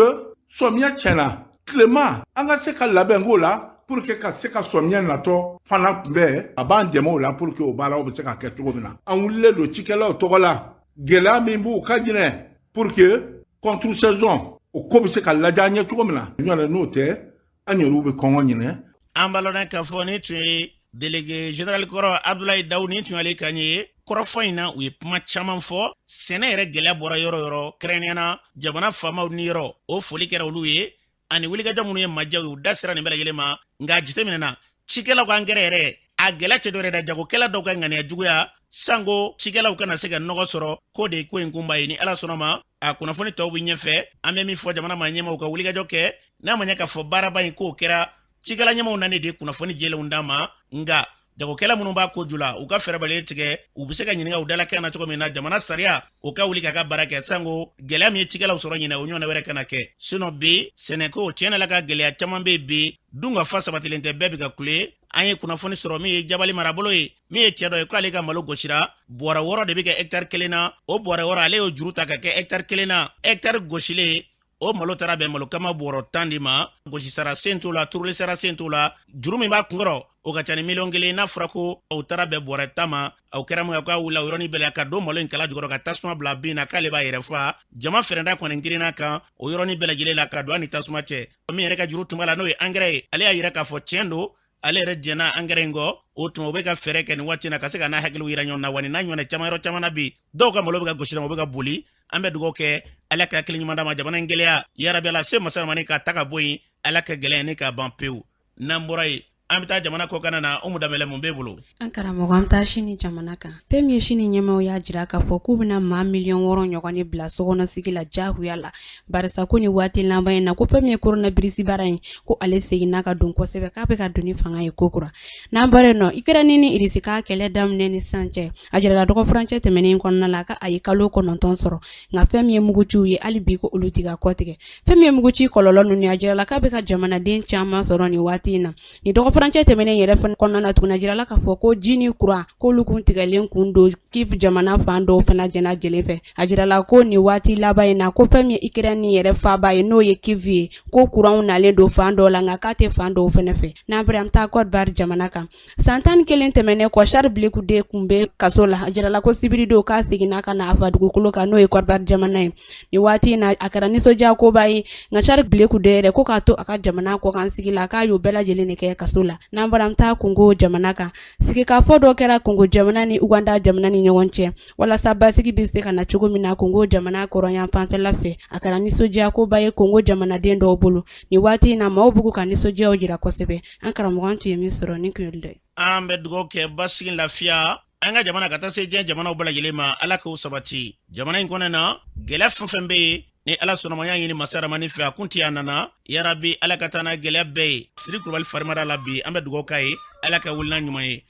sɔmiya tiɲɛna tilema, an ka se ka labɛn k'o la pour que ka se ka sɔmiya natɔ fana kunbɛn. A b'an dɛmɛ o la pour que o baaraw bɛ se ka kɛ cogo min na. An wulilen don cikɛlaw tɔgɔ la, gɛlɛya min b'u ka jinɛ, pour que contre saison o ko bɛ se ka lajɛ an ɲɛ cogo min na. Ɲɔgɔn n'o tɛ, an yɛrɛw bɛ kɔngɔ ɲinɛ.
An b'a lɔn k'a fɔ ni tun ye délégué général kɔrɔ Abdoulaye Daw, ni tun y'ale kan ye kɔrɔfɔ in na. U ye kuma caman fɔ. Sɛnɛ yɛrɛ gɛlɛya bɔra yɔrɔ yɔrɔ, kɛrɛnkɛrɛnnenya na jamana faamaw ni yɔrɔ, o foli kɛra olu ye, ani wulikajɔ minnu ye majaw ye, u da sera nin bɛɛ lajɛlen ma. Nka jateminɛna cikɛlaw ka angɛrɛ yɛrɛ, a gɛlɛya tɛ dɔwɛrɛ da jagokɛla dɔw ka ŋaniya juguya, sanko cikɛlaw kana se ka nɔgɔ sɔrɔ, k'o de ye ko in kunba ye. Ni Ala sɔnna ma, a kunnafoni tɔw bɛ ɲɛfɛ. An bɛ min fɔ, jamana maa ɲɛmaaw ka wulikajɔ kɛ, n'a ma ɲɛ k'a fɔ baaraba in k'o kɛra, cikɛla ɲɛmaaw nani de kunnafoni jɛlenw d'an ma. Nka jagokɛla minnu b'a ko ju la, u ka fɛɛrɛbaliya tigɛ, u bɛ se ka ɲininka u dalakɛɲɛ na cogo min na, jamana sariya o ka wuli k'a ka baara kɛ, sanko gɛlɛya min ye cikɛlaw sɔrɔ ɲinɛ, o ɲɔgɔnna wɛrɛ kana kɛ. Sinon bi sɛnɛko tiɲɛ la ka gɛlɛya caman bɛ bi, dun ka fa sabatilen tɛ, bɛɛ bɛ ka kule. An ye kunnafoni sɔrɔ min ye Jabali marabolo ye, min ye cɛ dɔ ye k'ale ka malo gosira bɔrɛ 6 de bɛ kɛ hɛkitari kelen na. O bɔrɛ 6, ale y'o juru ta ka kɛ hɛkitari kelen na. Hɛkitari gosilen, o malo taara bɛn malo kama bɔrɔ 10 de ma. Gosi sara sen t'o la, turuli sara sen t'o la. Juru min b'a kunkɔrɔ, o ka ca ni miliyɔn 1. N'a fɔra ko o taara bɛn bɔrɛ 10 ma, o kɛra mun ye? K'a wulila o yɔrɔnin bɛɛ la ka don malo in kala jukɔrɔ ka tasuma bila bin na, k'ale b'a yɛrɛ fa. Jama fɛrɛnda kɔni girinna kan o yɔrɔnin bɛɛ lajɛlen la ka don a ni tasuma cɛ. Min yɛrɛ ka juru tun b'a la, n'o ye angɛrɛ ye, ale y'a yira k'a fɔ tiɲɛ don, ale yɛrɛ jɛnna angɛrɛ in kɔ. O tuma u bɛ ka fɛɛrɛ kɛ nin waati na ka se ka n'a hakiliw yira ɲɔgɔn na. Wa nin n'a ɲɔgɔnna caman, yɔrɔ caman na bi, dɔw ka malo bɛ ka gosi, u bɛ ka boli. An bɛ dugawu kɛ, Ala ka hakili ɲuman d'a ma. Jamana in gɛlɛya, yarabi Ala se masaramani k'a ta ka bɔ yen, Ala ka gɛlɛya ni k'a ban pewu. N'an bɔra yen, an bɛ taa jamana kɔkanna na. Umu Danbɛlɛ, mun b'e bolo?
An karamɔgɔ, an bɛ taa Sini jamana kan. Fɛn min ye Sini ɲɛmaaw y'a jira k'a fɔ k'u bɛna maa miliyɔn 6 ɲɔgɔn de bila sokɔnɔsigi la diyagoya la, barisa ko nin waati laban in na, ko fɛn min ye coronavirus bara in, ko ale seginna ka don kosɛbɛ, k'a bɛ ka don ni fanga ye kokura. N'an bɔra yen nɔ, Ukraine ni Irisi ka kɛlɛ daminɛ ni sisan cɛ, a jirala dɔgɔfurancɛ tɛmɛnen kɔnɔna la k'a ye kalo 9 sɔrɔ. Nka fɛn min ye muguciw ye, hali bi ko olu tɛ ka kɔtigɛ. Fɛn min ye muguci kɔlɔlɔ ninnu ye, a jirala k'a bɛ ka jamanaden caman sɔrɔ nin waati in na. Nin dɔgɔfurancɛ tɛmɛnen yɛrɛ fana kɔnɔna na tuguni, a jirala k'a fɔ ko ji ni kuran, k'olu kun tigɛlen kun don Kiev jamana fan dɔw fana jɛnajɛlen fɛ. A jirala ko nin waati laban in na, ko fɛn min ye Ukraine yɛrɛ faaba ye, n'o ye Kiev ye, ko kuranw nalen don fan dɔw la, nka k'a tɛ fan dɔw fana fɛ. N'an bɔra, an bɛ taa Côte d'Ivoire jamana kan. San 11 tɛmɛnen kɔ, Charles Blé Goudé kun bɛ kaso la. A jirala ko sibiridon k'a seginna ka na a fa dugukolo kan, n'o ye Côte d'Ivoire jamana ye. Nin waati in na, a kɛra nisɔndiya koba ye. Nka Charles Blé Goudé yɛrɛ ko k'a to a ka jamana kɔkan sigi la, k'a y'o bɛɛ lajɛlen de kɛ kaso la. N'an bɔra, an bɛ taa Kongo jamana kan. Sigikafɔ dɔ kɛra Kongo jamana ni Uganda jamana ni ɲɔgɔn cɛ, walasa basigi bɛ se ka na cogo min na Kongo jamana kɔrɔyan fanfɛla fɛ. A kɛra nisɔndiya koba ye Kongo jamanaden dɔw bolo. Nin waati in na, maaw b'u ka nisɔndiyaw jira kosɛbɛ. An karamɔgɔ, an tun ye min sɔrɔ nin kun ye dɔ ye.
An bɛ dugawu kɛ basigi, lafiya an ka jamana ka taa se diɲɛ jamanaw bɛɛ lajɛlen ma. Ala k'o sabati jamana in kɔnɔ na. Gɛlɛya fɛn fɛn bɛ yen, ni Ala sɔnna, y'a ɲini masa ramani fɛ, a kun tɛ a nana. Yarabi, Ala ka taa n'a gɛlɛya bɛɛ ye. Siri Kulubali farimada la bi, an bɛ dugawu k'a ye, Ala ka wuli n'a ɲuman ye.